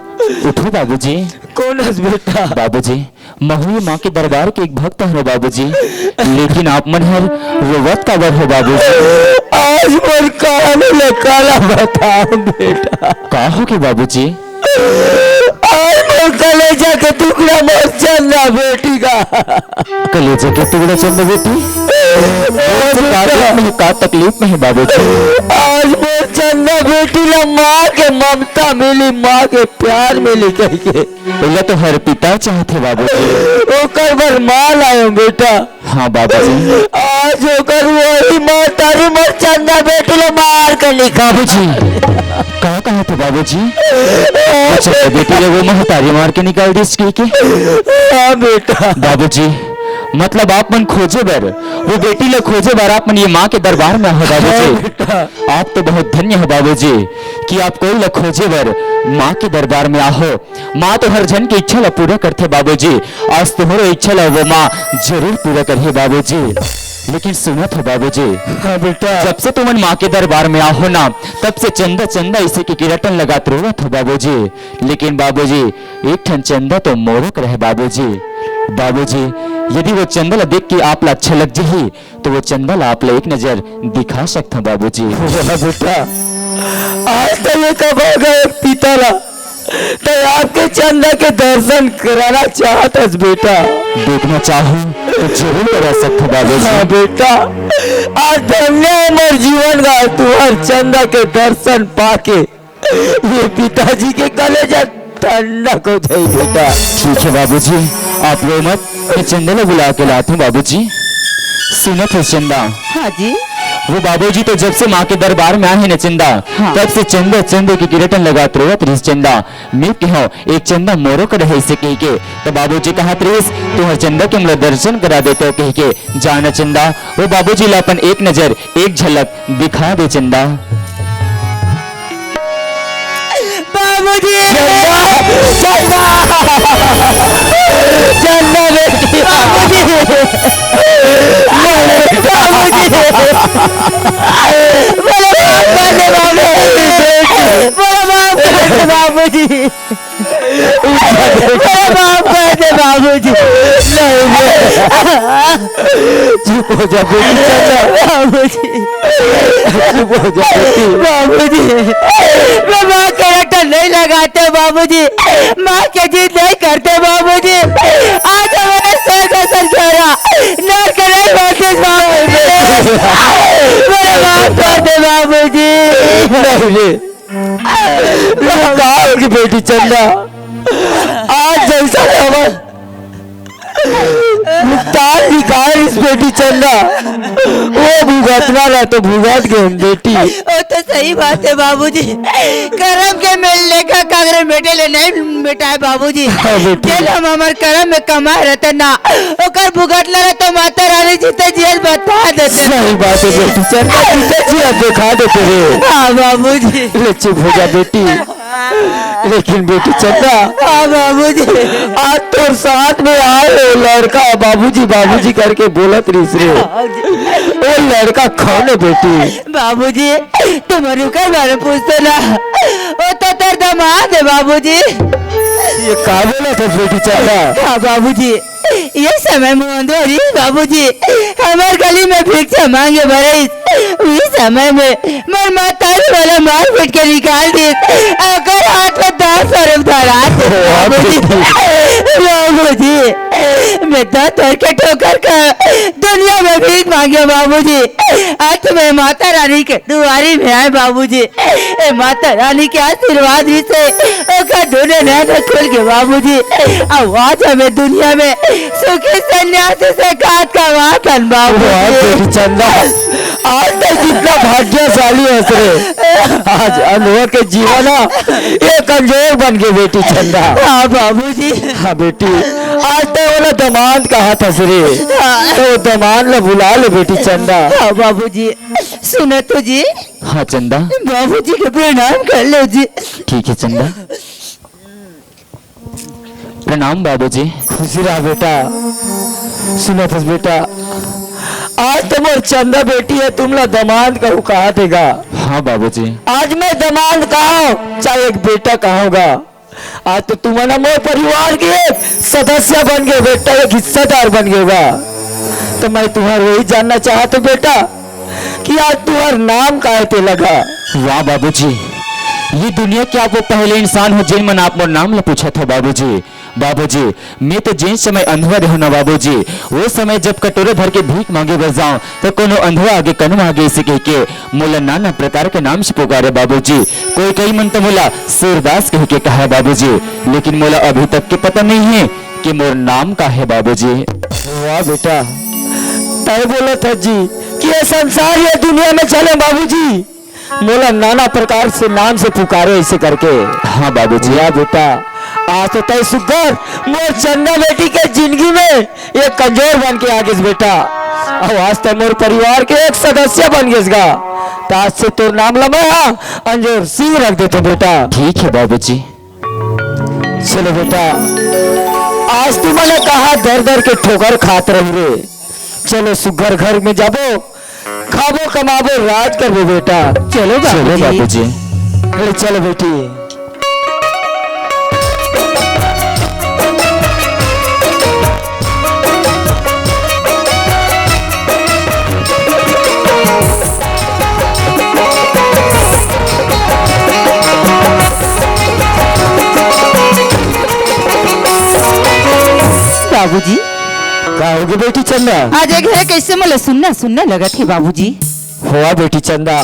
उठो बाबूजी। कौन हस बेटा? बाबूजी, महूँ ये माँ के दरबार के एक भक्त हरों बाबूजी, लेकिन आप मन हर रोवत काबर हो बाबूजी? आज मोर कान ले काला बताओ बेटा। का हो गे बाबूजी? आज मोर कलेजा के टुकड़ा मोर चंदा बेटी का। कलेजा के टुकड़ा चंदा बेटी? आज का दुख में, का तकलीफ में है बाबूजी? आज मोर चंदा बेटी ला माँ के ममता मिली, माँ के प्यार मिली कहिके। ओला तो हर पिता चाहथे बाबूजी। ओकर बर माँ लायो बेटा। हाँ बाबूजी। आज ओकर वही महतारी मोर चंदा बेटी ला मार के निकाल। बाबूजी, का कहत हो बाबूजी? वो चंदा बेटी ला वो महतारी मार के निकाल दिस कहिके? हाँ बेटा। बाबूजी, मतलब आप मन खोजे बर, वो बेटी ला खोजे बर आप मन ये माँ के दरबार में आहो बाबूजी। हाँ बेटा। आप तो बहुत धन्य हो बाबूजी कि आप कोई ला खोजे बर माँ के दरबार में आहो। माँ तो हर झन के इच्छा ला पूरा करथे बाबूजी। आज तुम्हरो इच्छा ला वो माँ जरूर पूरा करही बाबूजी। लेकिन सुनत हो बाबूजी, हाँ बेटा। जब से तुमन माँ के दरबार में आहो ना, तब से चंदा चंदा इसे के किरटन लगात रोवत हो बाबूजी। लेकिन बाबूजी, एक ठन चंदा तो मोरो के रहे बाबूजी। बाबूजी, यदि वो चंदा ला देख के आप ला अच्छा लग जही, तो वो चंदा ला आप ला एक नजर दिखा सकत हूँ बाबूजी। वाह बेटा, आज तो ये कब हो गए एक पिता ला, तो आपके चंदा के दर्शन कराना चाहत हस बेटा। देखना चाहो तो जरूर करा सकत हूँ बाबूजी। हाँ बेटा, आज धन्य हमर जीवन गा तुम्हार चंदा के दर्शन पाके। ये पिताजी के कलेजा ठंडा हो जाई बेटा। ठीक है बाबूजी, आप रो मत, मैं चंदा ला बुला के लात हूँ बाबूजी। सुनत हो चंदा? हाँ जी। वो बाबूजी तो जब से माँ के दरबार में आए हैं ना चंदा, हाँ। तब से चंदा चंदा के किरटन लगात रोवत रहिस चंदा। मैं कहूँ एक चंदा मोरो के रहे इसे कहिके, तो बाबूजी कहत रहिस, तुम्हर चंदा के मोला दर्शन करा देते हो कहिके। जाना चंदा, वो बाबूजी ला अपन एक नजर एक झलक दिखा दे चंदा। बाबूजी! चंदा! चंदा! चंदा बेटी! बाबूजी! बाबूजी! बोलो माफ कर दे बाबूजी! बोलो माफ कर दे बाबूजी! अरे माफ कर दे बाबूजी। नहीं, नहीं। चुप हो जा बेटी, चल जा। बाबूजी। चुप हो जा बेटी। बाबूजी, मैं माँ के रटन नहीं लगाते बाबूजी, माँ के जिद नहीं करते बाबूजी। आज हमारे स्वर्ग से छोड़ा, नरक नहीं वापस बाबूजी। मेरा माफ कर दे बाबूजी। नहीं, नहीं। ये का होगी बेटी चंदा? आज जैसा हमर मुख्तार निकाल इस बेटी चंदा, वो भुगतना रहा तो भुगत गए हम बेटी। वो तो सही बात है बाबूजी, करम के मेल लेखा कागरे मेटे ले नहीं मिटाए बाबूजी। हाँ बेटी। जेला हम हमर करम में कमाए रहते ना, ओकर भुगतना रहा तो माता रानी जी ते जेल बता देते। सही बात है बेटी चंदा, जी ते जेल दिखा देते रे। हाँ बाबूजी। ले चुप हो जा बेटी। लेकिन बेटी चंदा, हाँ बाबूजी। आज तोर साथ में आए वो लड़का बाबूजी, बाबूजी करके बोलत रहिस रे। हाँ जी। वो लड़का कौन है बेटी? बाबूजी, तुम रुकर बारे पूछते ना, वो तो तेरे दामाद है बाबूजी। ये का बोला था बेटी चंदा? हाँ बाबूजी, ये समय में अंधोरी बाबूजी हमार गली में भिक्षा मांगे भरे। उस समय में मोर महतारी वाला मार पीट के निकाल दी, अगर हाथ में दस रुपया धरा दे बाबूजी। बाबूजी, मैं तो तोड़ के ठोकर का दुनिया में भीख मांगे बाबूजी। आज मैं माता रानी के दुआरी में आए बाबूजी। ए माता रानी के आशीर्वाद ही से ओकर दोनों नैन खुल गए बाबूजी। अब आज हमें दुनिया में सुखी सन्यासी से काट का वातन बाबूजी। वाह बेटी चंदा, आज तक कितना भाग्यशाली हस रे। आज अंधवा के जीवन ह एक अंजोर बन गे बेटी चंदा। हाँ बाबूजी। हाँ बेटी, आज तक ओला दमांद कहत हस रे। हाँ। त ओ दमांद ला बुला ले बेटी चंदा। हाँ बाबूजी। सुनो तो जी। हाँ चंदा। बाबूजी के प्रणाम कर लो जी। ठीक है चंदा। प्रणाम बाबूजी। खुशी रहा बेटा। सुनत हस बेटा, आज तो मोर चंदा बेटी ह, तुमला दमांद कहू कहा देगा। हाँ बाबूजी। आज मैं दमांद कहा, चाहे एक बेटा कहा होगा, आज तो तुमन मोर परिवार के एक सदस्य बन गे बेटा, एक हिस्सेदार बन गे होगा। तो मैं तुम्हार वही जानना चाहत हूँ बेटा, कि आज तुम्हार नाम का है तेला गा। वाह बाबूजी, ये दुनिया के आप वो पहले इंसान हो जिन मन आप मोर नाम ला पूछत हो बाबूजी। बाबूजी, मैं तो जेन समय अंधवा रहूं ना बाबूजी, वो समय जब कटोरा भर के भीख मांगे बर जाऊं, तो कोनो अंधवा आगे कनु आगे इसे कह के मोला नाना प्रकार के नाम से पुकारे बाबूजी। कोई कई मन तो मोला सूरदास कह के कहा बाबूजी, लेकिन मोला अभी तक के पता नहीं है कि मोर नाम का है बाबूजी। वाह बेटा, तय बोलत हस जी कि ये संसार, ये दुनिया में चले बाबूजी, मोला नाना प्रकार से नाम से पुकारे ऐसे करके। हाँ बाबूजी। वाह बेटा, आज तो तय सुग्घर मोर चंदा बेटी के जिंदगी में एक अंजोर बन के आ गिस बेटा। अउ आज तो मोर परिवार के एक सदस्य बन गिस गा। त आज से तोर नाम ल मैं हा अंजोर सिंह रख देथों बेटा। ठीक है बाबूजी। चलो बेटा, आज तुमन कहाँ दर दर के ठोकर खात रही रे। चलो सुग्घर घर में जाबो, खाबो कमाबो, राज करबो बेटा। चलो चलो बाबूजी। बाबूजी। अरे चलो बेटी। बाबूजी। का होगे बेटी चंदा? आज एक है कैसे मोला सुन्ना सुन्ना लगत हे बाबूजी। होवा बेटी चंदा,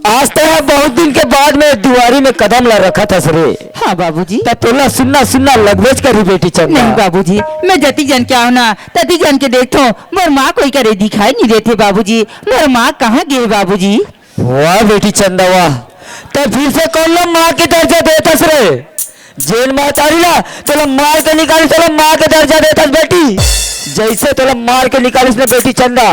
आज तैं बहुत दिन के बाद में दुआरी में कदम ला रखत हस रे। हाँ बाबूजी। त तोला सुन्ना सुन्ना लगबेच करही बेटी चंदा। नहीं बाबूजी, मैं जतिक जन के आव ना, ततिक जन के देखथों, मोर माँ कोई करे दिखाई नहीं देथे बाबूजी। मोर माँ कहाँ गे बाबूजी? वाह बेटी चंदा वाह, त फिर से कोन ला माँ के दर्जा देत हस रे? जेन महतारी ला तोला मार के निकालिस, तोला माँ के दर्जा देत हस बेटी। जैसे तोला मार के निकालिस ना बेटी चंदा,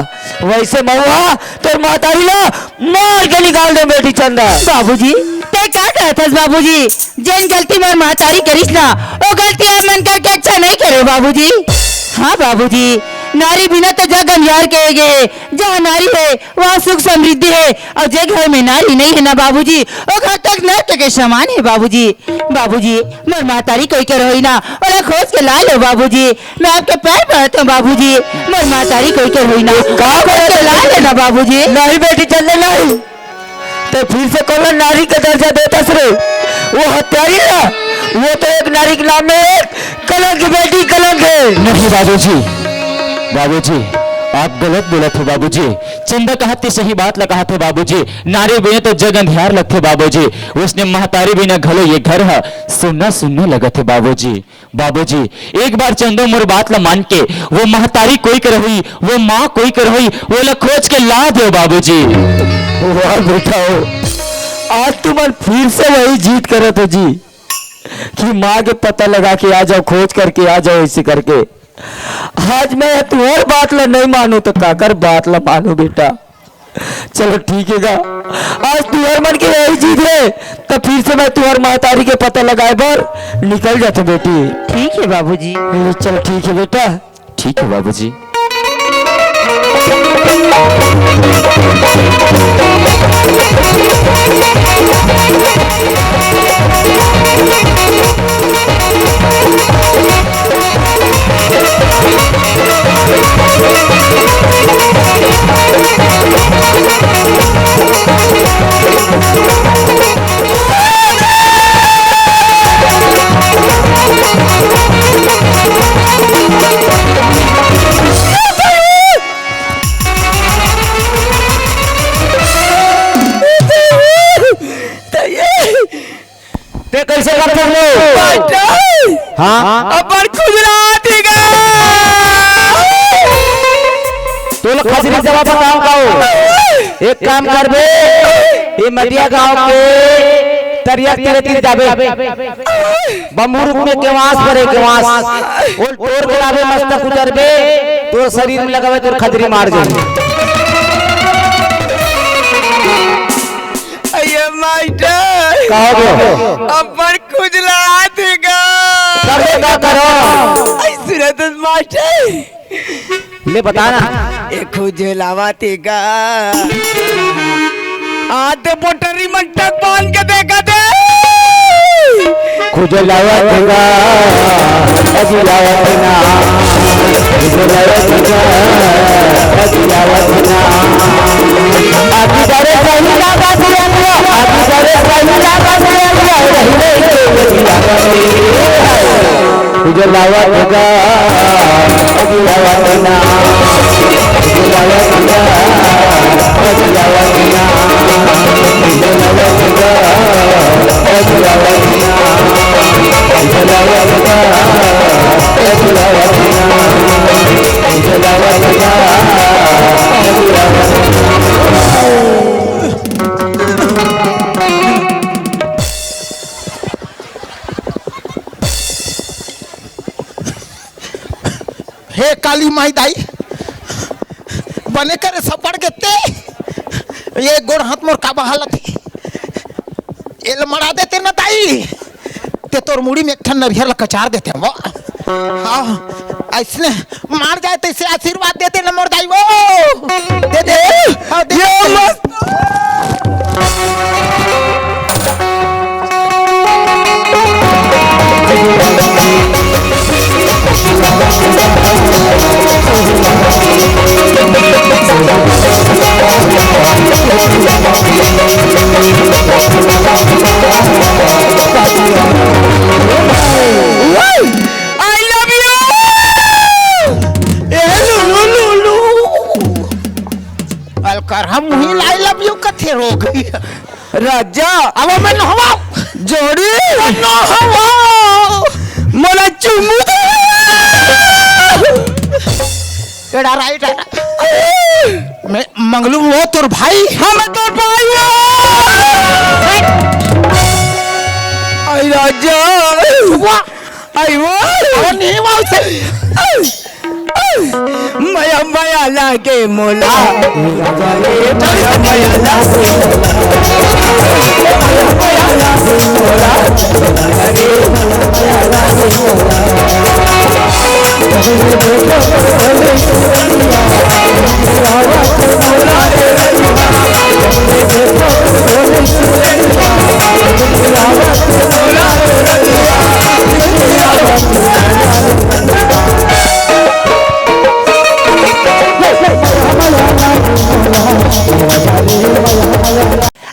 वैसे महूँ हा तोर महतारी ला मार के निकाल देंव बेटी चंदा। बाबूजी, तैं का कहत हस बाबूजी? जेन गलती मोर महतारी करिस ना, वो गलती हमन करके अच्छा नहीं करे बाबूजी। हाँ बाबूजी, नारी बिना तो जग अंधियार के गे, जहाँ नारी है, वहाँ सुख समृद्धि है, अउ जे घर में नारी नहीं है ना बाबूजी, वो घर तक नर्क के समान है बाबूजी। बाबूजी, मोर महतारी कोई कर होई ना, ओला खोज के ला लो बाबूजी। मैं आपके पैर पड़त हूँ बाबूजी, मोर महतारी कोई कर होई ना, का खोज के ला लेना बाबूजी। नहीं बेटी चंदा नहीं, तैं फिर से कोन ला नारी के दर्जा देत हस रे? वो हत्यारी ला, वो तो एक नारी के नाम में एक कलंक बेटी कलंक है। नहीं बाबूजी, बाबूजी, आप गलत बोलत हो बाबूजी। चंदा कहत हे सही बात ला कहत हे बाबूजी। नारी बिना तो जग अंधियार लगथे बाबूजी। उसने महतारी बिना घलो ये घर ह सुन्ना सुन्ना लगत हे बाबूजी। बाबूजी, एक बार चंदो मोर बात ला मान के, वो महतारी कोई कर होई, वो माँ कोई कर होई, वो ला खोज के ला दो बाबूजी। वाह बेटा हो, आज तुमन फिर से वही जिद करत हो जी। कि माँ के पता लगा के आ जाओ, खोज करके आ जाओ, ऐसे करके। आज मैं तुहर बात ला नहीं मानूं तो काकर बात ला मानूं बेटा? चलो ठीक है गा, आज तुहर मन के यही जिद है, तो फिर से मैं तुहर महतारी के पता लगाए बर निकल जाते बेटी। ठीक है बाबूजी। चलो ठीक है बेटा। ठीक है बाबूजी। ते कैसे करते हो? हाँ? अपन खुजलात ही गा। तो लोग खांसी में जवाब बताओ, का हो? एक काम करबे, ये मदिया गांव के तरिया तीरे तीर जाबे, बमुरुक में केवास परे, केवास, ओल टोर के लाबे, मस्तक उतरबे, तोर शरीर में लगावे, तोर खदरी मार जाही। अये मास्टर, का हो गयो? अपन खुजलात हे गा। तब ये का करो? अये सुनत हस मास्टर, ले बता ना। ए खुजलावत हे गा। आते पोटरी मन टक बांध के देखा दे। खुजलावत हे गा, अजियावत ना। खुजलावत हे गा, अजियावत ना। आदि दरे सही लागत हे अंगवा, आदि दरे सही लागत हे अंगवा, रही रही के अजियावत हे। खुजलावत हे गा, अजियावत ना। खुजलावत हे गा, अजियावत ना। खुजलावत हे गा, अजियावत ना। खुजलावत हे गा, अजियावत ना। खुजलावत हे गा, अजियावत ना। हे काली माई दाई, बने करे सपड़ के ते, ये गोड़ हाथ मोर काबर हालत हे, ये ल मड़ा देते ना दाई, ते तोर मुड़ी में एक ठन नरियर ल कचार देते वो। हाँ, अइसने मार जाए तइसे आशीर्वाद देते ना मोर दाई वो। दे दे, हाँ, दे दे। I love you। ए लुलु लुलु। अलकर हम ही I love you कथे रोग। राजा। अब मैं नहवा। जोड़ी। नहवा। मोला चुम्मू दे। एड़ा राइट, एड़ा। मैं मंगलू वो तोर भाई। हम तोर भाई हो। आई राजा। वाह। आई वो। अरे नहीं, वाह, उसे। मया मया लागे मोला। मया मया लागे मोला। मया मया लागे मोला।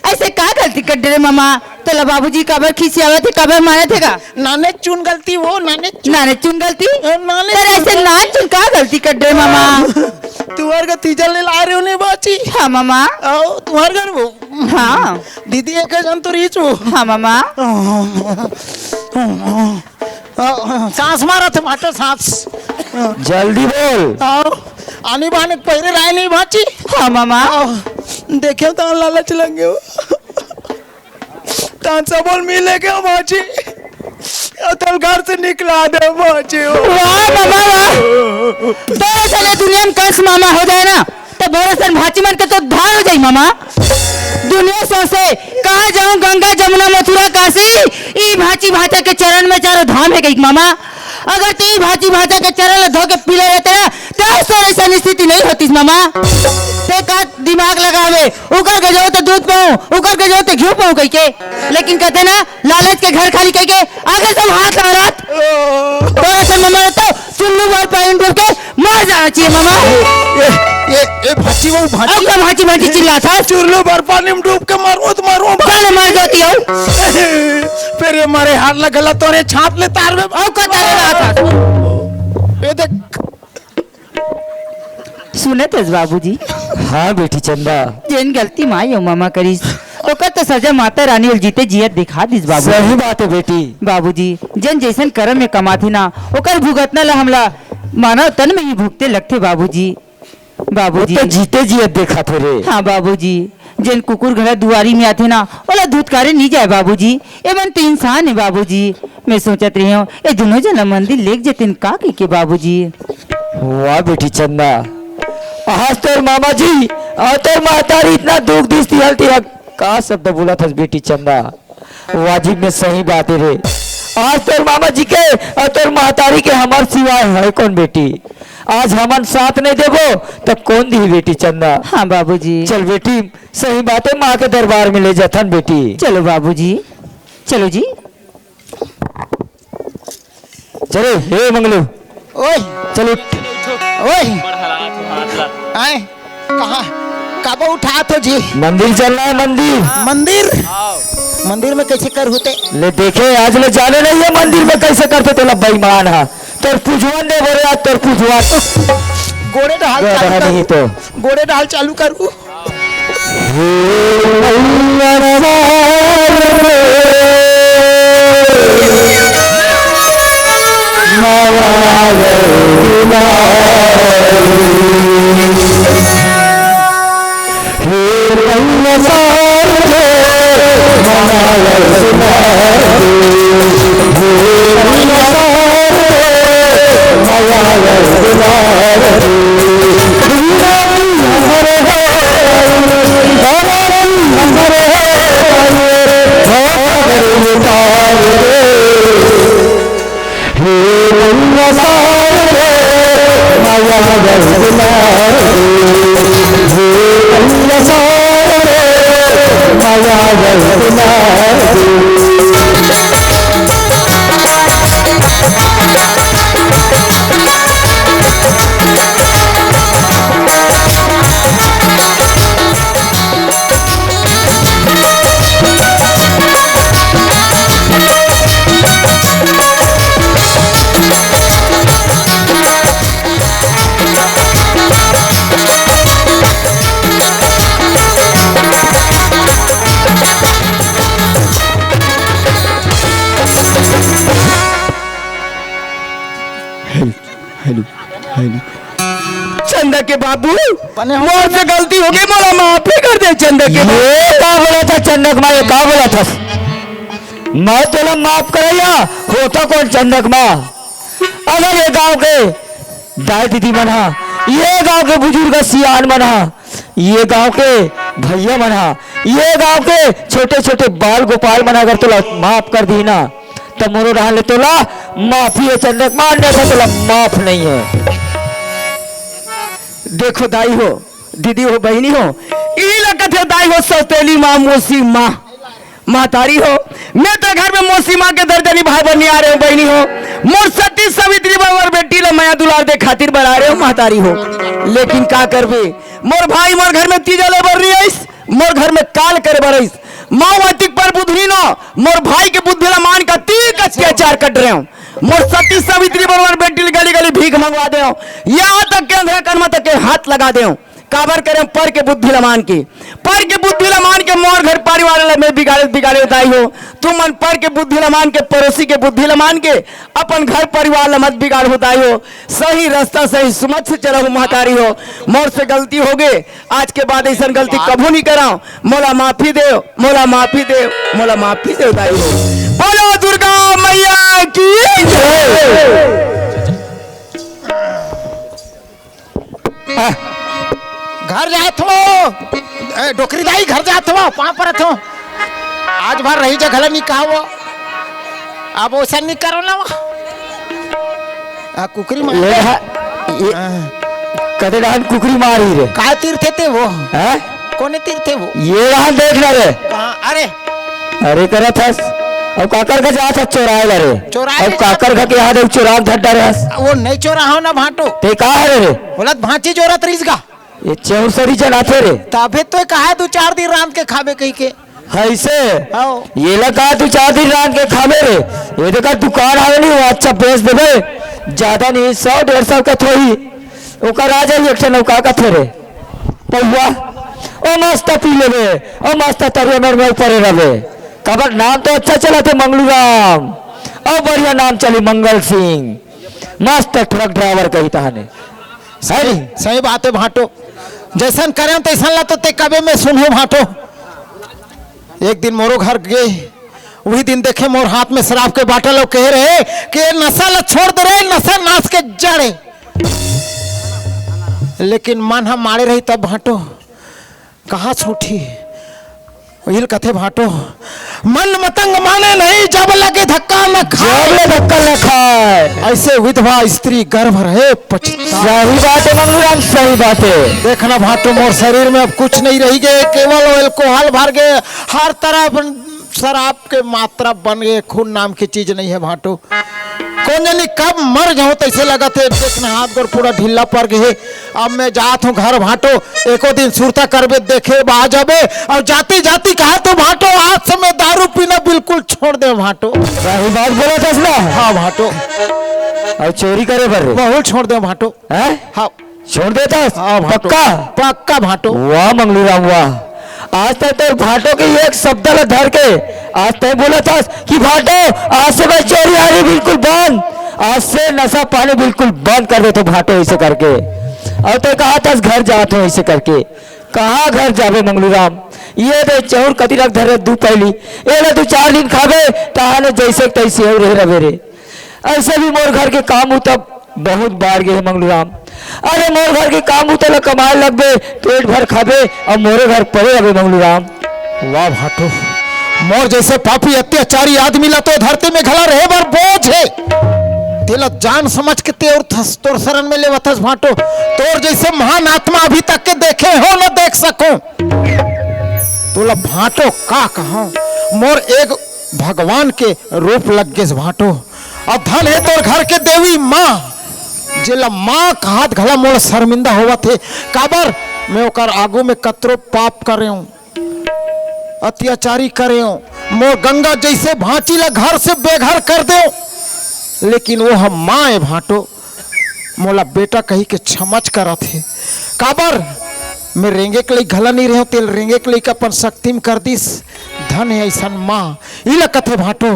ऐसे का गलती कर डरे मामा? तोला बाबूजी काबर खिसियावत हे, काबर मारत हे गा? नाने चुन गलती वो, नाने चुन। नाने चुन गलती? अ, नाने तेरे चुन ऐसे गलती। नान चुन का गलती कर डरे मामा? तुहर का तीजल ले ला रहे हो ने बाची? हाँ मामा। आओ, तुहर घर वो। हाँ। दीदी एक जन तो रीच वो। हाँ मामा। अ, सांस मारत हे, माटे सांस। जल्दी बोल। आओ, आनी बाने पहिरे राय नहीं बाची। हाँ मामा। आओ, देखे तो लालच लग गयो। तान सबोल मिले के बाची। अतल घर से निकला दे बाची। वाह मामा वाह। तोरे सने दुनिया में कंस मामा हो जाए ना, त भोरे सन भाची मन के तो धार हो जाई मामा। दुनिया सौंसे, कहाँ जाऊं गंगा, जमुना, मथुरा, काशी, ई भाची भाचा के चरण में चारों धाम हे कहिक मामा। अगर तू ई भाची भाचा के चरण ल धो के पी ले रहते ना, त तोर ऐसा स्थिति नहीं होतीस मामा। ते का दिमाग लगावे, उकर के जो ते दूध पाऊं, उकर के जो ते घी पाऊं कहिके। लेकिन कहते ना, लालच के घर खाली कहिके, आगे सब हाथ लहरात। तोरे से मामा तो चुल्लू भर पानी डूब के मर जाना चाहिए मामा। ए, ए, ए, भाची वो, भाची। अब का भाची, भाची चिल्लात हस? चुल्लू भर पानी में डूब के मरो तो मरो। चल मर जाती हूँ। फिर ये मारे हाथ लग गला तोरे छाप ले तार में। अब का तारे रहा था? ये देख। सुनत हस बाबूजी? हाँ बेटी चंदा। जेन गलती माई अउ मामा करिस, ओकर तो सजा माता रानी अउ जीते जियत दिखा दिस बाबू। सही बात हे बेटी। बाबूजी, जेन जैसन करम में कमाथे ना, ओकर भुगतना ला हमला मानव तन में ही भुगते लगथे बाबूजी। बाबूजी। वो तो जीते जियत देखत हे रे। हाँ बाबूजी, जेन कुकुर घला दुआरी में आथे ना, ओला धुतकारे नहीं जाए बाबूजी। ए मन तो इंसान हे बाबूजी। मैं सोचत रही हूँ, ए दोनों जन ला मंदिर लेग जेतिन का कहिके बाबूजी। वाह बेटी चंदा, आज तोर मामा जी अउ तोर महतारी इतना दुख दिस तिहल तिहल का शब्द बोलत हस बेटी चंदा। वाजिब में सही बात हे रे। आज तोर मामा जी के अउ तोर महतारी के हमर सिवाय हे कौन बेटी? आज हमन साथ नहीं देबो त कौन दिही बेटी चंदा? हाँ बाबूजी। चल बेटी, सही बात हे, माँ के दरबार में ले जाथन बेटी। चलो बाबूजी, चलो जी। चलो हे मंगलू, ओए, चल उठ। ओए, आए, कहाँ, काबर उठात हो जी? मंदिर चलना हे, मंदिर। मंदिर? मंदिर में कैसे करहूँ ते? ले देखे, आज ले जाने नहीं हे मंदिर में कैसे करथे तोला बेईमान हा। तोर पुजवन दे बरे आज तोर पुजवन। गोड़े ढाल चालू करू। नहीं तो। गोड़े ढाल चालू करू। Hello, hello, hello. चंदा के बाबू, बने हो। मोर से गलती हो गई, मोला माफ कर दे चंदा के बाबू। ये का बोलत हस चंदा के माँ, ये का बोलत हस? मैं तोला माफ करइया, होथों कोन चंदा के माँ? अगर ये गांव के दाई दीदी मन हा, ये गांव के बुजुर्ग सियान मन हा, ये गांव के भैया मन हा, ये गांव के छोटे-छोटे बाल गोपाल मन हा अगर तोला माफ कर दिही ना, त मोरो डहान ले तोला माफी हे चंदा के माँ, अन्यथा तोला माफ नहीं हे। देखो दाई हो, दीदी हो, बहिनी हो, इही ला कथे दाई हो सौतेली माँ, मौसी माँ। महतारी हो, मैं तो घर में मौसी माँ के दर्जा निभाए बर नहीं आ रहे हूँ बहिनी हो। मोर सती सावित्री बरोबर बेटी ला मया दुलार दे खातिर बर आ रहे हूँ महतारी हो। लेकिन का करबे, मोर भाई मोर घर में तीजा ले बर नहीं आइस, मोर घर में काल करे बर आइस। माओवादी पर बुधनी न, मोर भाई के बुद्धि ला मान का तीक अत्याचार कर रहे हूँ। मोर सती सावित्री बरोबर बेटी ला गली गली भीख मंगवा दे हूँ, यहाँ तक के अंधरा कर्मा तक के हाथ लगा दे हूँ। काबर करे? पर के बुद्धि ल मान के, पर के बुद्धि ल मान के मोर घर परिवार ल मैं बिगाड़े, बिगाड़े दाई हो। तुमन पर के बुद्धि ल मान के, पड़ोसी के बुद्धि ल मान के, अपन घर परिवार ल मत बिगाड़हू दाई हो। सही रास्ता, सही समझ से चलहू महतारी हो। मोर से गलती होगे, आज के बाद अइसन गलती कभू नहीं करव। मोला माफी देव, मोला माफी देव, मोला माफी देव दाई हो। बोलो दुर्गा मैया की जय। घर जात हो, ए, डोकरी दाई, घर जात हो, पाँव परत हो। आज भर रही जगह ला निकाहो, अब ओसन नहीं करो ना। आ, कुकरी मार। ये रहा, ये हाँ। कते डहान कुकरी मारी रे? का तीर थे ते वो? हैं? कोने तीर थे वो? ये रहा, देख ना रे। कहाँ? अरे। अरे करत हस। अब काकर घर जात हस चोराए ला रे? चोराए अब ले काकर घर के यहाँ देख चोरा के धर डारे हस। वो नहीं चोरा हो ना भांटो। ते का हरे रे? बोलत भांची चोरत रहीस गा। ये चौर सरी जनाथे रे। तभे तो कहा दू चार दिन रांध के खाबे कही के। हइसे? हाँ। ये ला कहा दू चार दिन रांध के खाबे रे। ये देखा दुकान आवे नहीं, वो अच्छा बेच देबे। ज्यादा नहीं, सौ डेढ़ सौ का थोड़ी। ओकर आ जाई एक ठन, का कथे रे? पौवा। ओ मस्त पी लेबे। ओ मस्त तरिया मेड़ में ऊपर रहबे। काबर नाम तो अच्छा चलत हे मंगलू राम। ओ बढ़िया नाम चली मंगल सिंह। मस्त ट्रक ड्राइवर कही तहाने। है नी? सही बात है भांटो, जैसन करे तैसन ला तो ते कबे में सुनहूं भांटो। एक दिन मोरो घर गे, वही दिन देखे मोर हाथ में शराब के बाटल अउ कहे रहे कि ये नशा ला छोड़ दे रे, नशा नाश के जड़ हे। लेकिन मन ह माड़े रही तब भांटो कहाँ छूटी? ओहिल कथे भांटो, मन मतंग माने नहीं, जब लगे धक्का न खाए। जब ले धक्का न खाए। ऐसे विधवा स्त्री गर्भ रहे पछता। सही बात है मंगलूराम, सही बात है। देखना भांटो, मोर शरीर में अब कुछ नहीं रही गे, केवल वो अल्कोहल भर गे, हर तरफ शराब के मात्रा बन गे, खून नाम की चीज नहीं है भांटो। कोन जनी कब मर जाऊं तैसे लगत हे। देखना हाथ गोड़ पूरा ढीला पड़ गे हे। अब मैं जात हूं घर भांटो, एको दिन सुरता करबे देखे बा जाबे। अउ जाती जाती कहा तो भांटो, आज से मैं दारू पीना बिल्कुल छोड़ दे भांटो। सही बात बोला था ना। हाँ भांटो। अउ चोरी करे बर रे? बहुत छोड़ दे भांटो। हैं? हाँ। छोड़ देथस? हाँ, भांटो। पक्का? पक्का भांटो। वाह मंगलूराम वाह, आज तक तोर भांटो के एक शब्द ला धर के आज तय बोलथस कि भांटो, आज से मैं चोरी हारी बिल्कुल बंद, आज से नशा पानी बिल्कुल बंद कर देथों भांटो, ऐसे करके। अउ तय कहा थस घर जात हूं ऐसे करके। कहाँ घर जाबे मंगलूराम? ये दे चौर कतिरक धरे दू पैली, ये ले दू चार दिन खाबे, तहाने जैसे तैसे अउ रहे रबे रे। ऐसे भी मोर घर के काम उ तब बहुत बाढ़ गे हे मंगलूराम। अरे मोर घर के काम उ तोला कमाए लगबे, पेट भर खाबे, अब मोरे घर पड़े रबे मंगलूराम। वाह भांटो, मोर जैसे पापी अत्याचारी आदमी ला तो धरती में घला रहे बर बोझ हे। तेला जान समझ के ते अउ थस, तोर शरण में लेवथस भांटो। तोर जैसे महान आत्मा अभी तक के देखे हो न देख सको। तोला भांटो का कहा, मोर एक भगवान के रूप लग गेस भांटो। अउ धन हे तोर घर के देवी माँ, जेला माँ कहात घला मोला शर्मिंदा होवत हे। काबर मैं ओकर आगू में कतरो पाप करे हूँ, अत्याचारी करे हूँ, मोर गंगा जैसे भांची ला घर से बेघर कर दे, लेकिन वो हम माँ ए भांटो, मोला बेटा कही के छमच करत हे। काबर मैं रेंगे के लइक घला नहीं रहे हूँ, तेल रेंगे के लइक अपन शक्ति में कर दिस। धन हे ऐसन माँ। इला कथे भांटो।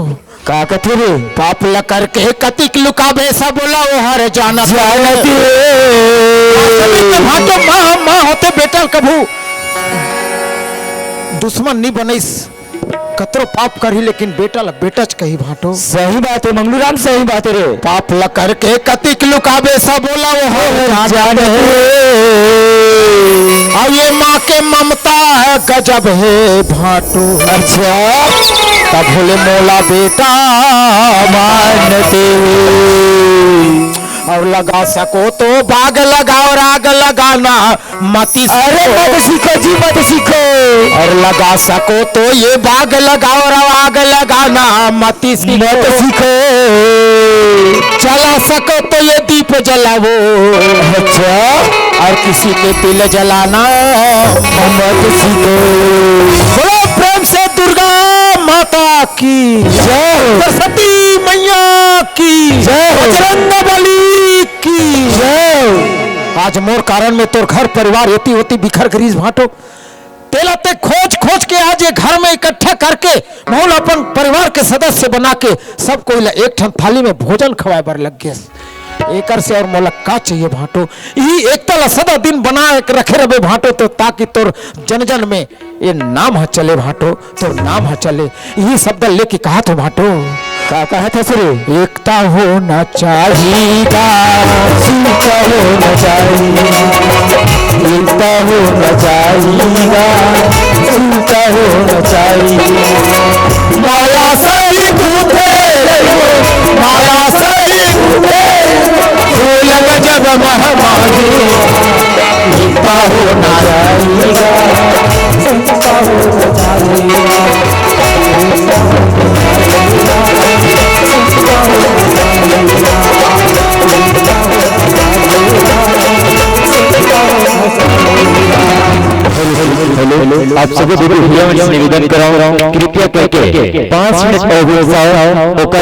का कथे रे? पाप ल करके कतिक लुकाबे, सब ला ओहर जानत हे। जानत हे। भांटो माँ, माँ होते बेटा कभू दुश्मन नी बनइस। कतरो पाप करही लेकिन बेटा ल बेटच कही भांटो। सही बात हे मंगलूराम, सही बात हे रे। पाप ल करके कतिक लुकाबे, सब ला ओहर जानत हे। अउ ये माँ के ममता गजब हे भांटो। अच्छा। तभो ले मोला बेटा मानते। अउ लगा सको तो बाग लगाओ, राग लगाना मती सीखो। अरे मत सीखो जी, मत सीखो। अउ लगा सको तो ये बाग लगाओ, अउ आग लगाना मती सीखो। मत सीखो। जला सको तो ये दीप जलाओ। अच्छा। अउ किसी के तिल जलाना मत सीखो। बोलो प्रेम से दुर्गा माता की जय। सरस्वती मैया की जय। बजरंग बली की जय। आज मोर कारण में तोर घर परिवार एती ओती बिखर गिस भांटो। तेला ते खोज खोज के आज ये घर में इकट्ठा करके महू ल अपन परिवार के सदस्य बना के सब कोई ला एक ठन थाली में भोजन खवाए बर लग गेस। एकर से अउ मोला का चाहिए भांटो? इही एकता ला सदा दिन बनाए के रखे रबे भांटो, तो ताकि तोर जन जन में ये नाम ह चले भांटो, तोर नाम ह चले। इही शब्द लेके कहाथों भांटो। का कहाथस रे? एकता होना चाहिएगा, एकता होना चाहिए, एकता होना चाहिएगा, एकता होना चाहिए। माया सही दूते, माया सही दूते, फूल गजब महमानी। एकता होना चाहिएगा, एकता होना चाहिएगा। हेलो, आप सभी दीदी भैया मन से निवेदन करत हंव, कृपया करके पाँच मिनट अउ बिसाओ, ओकर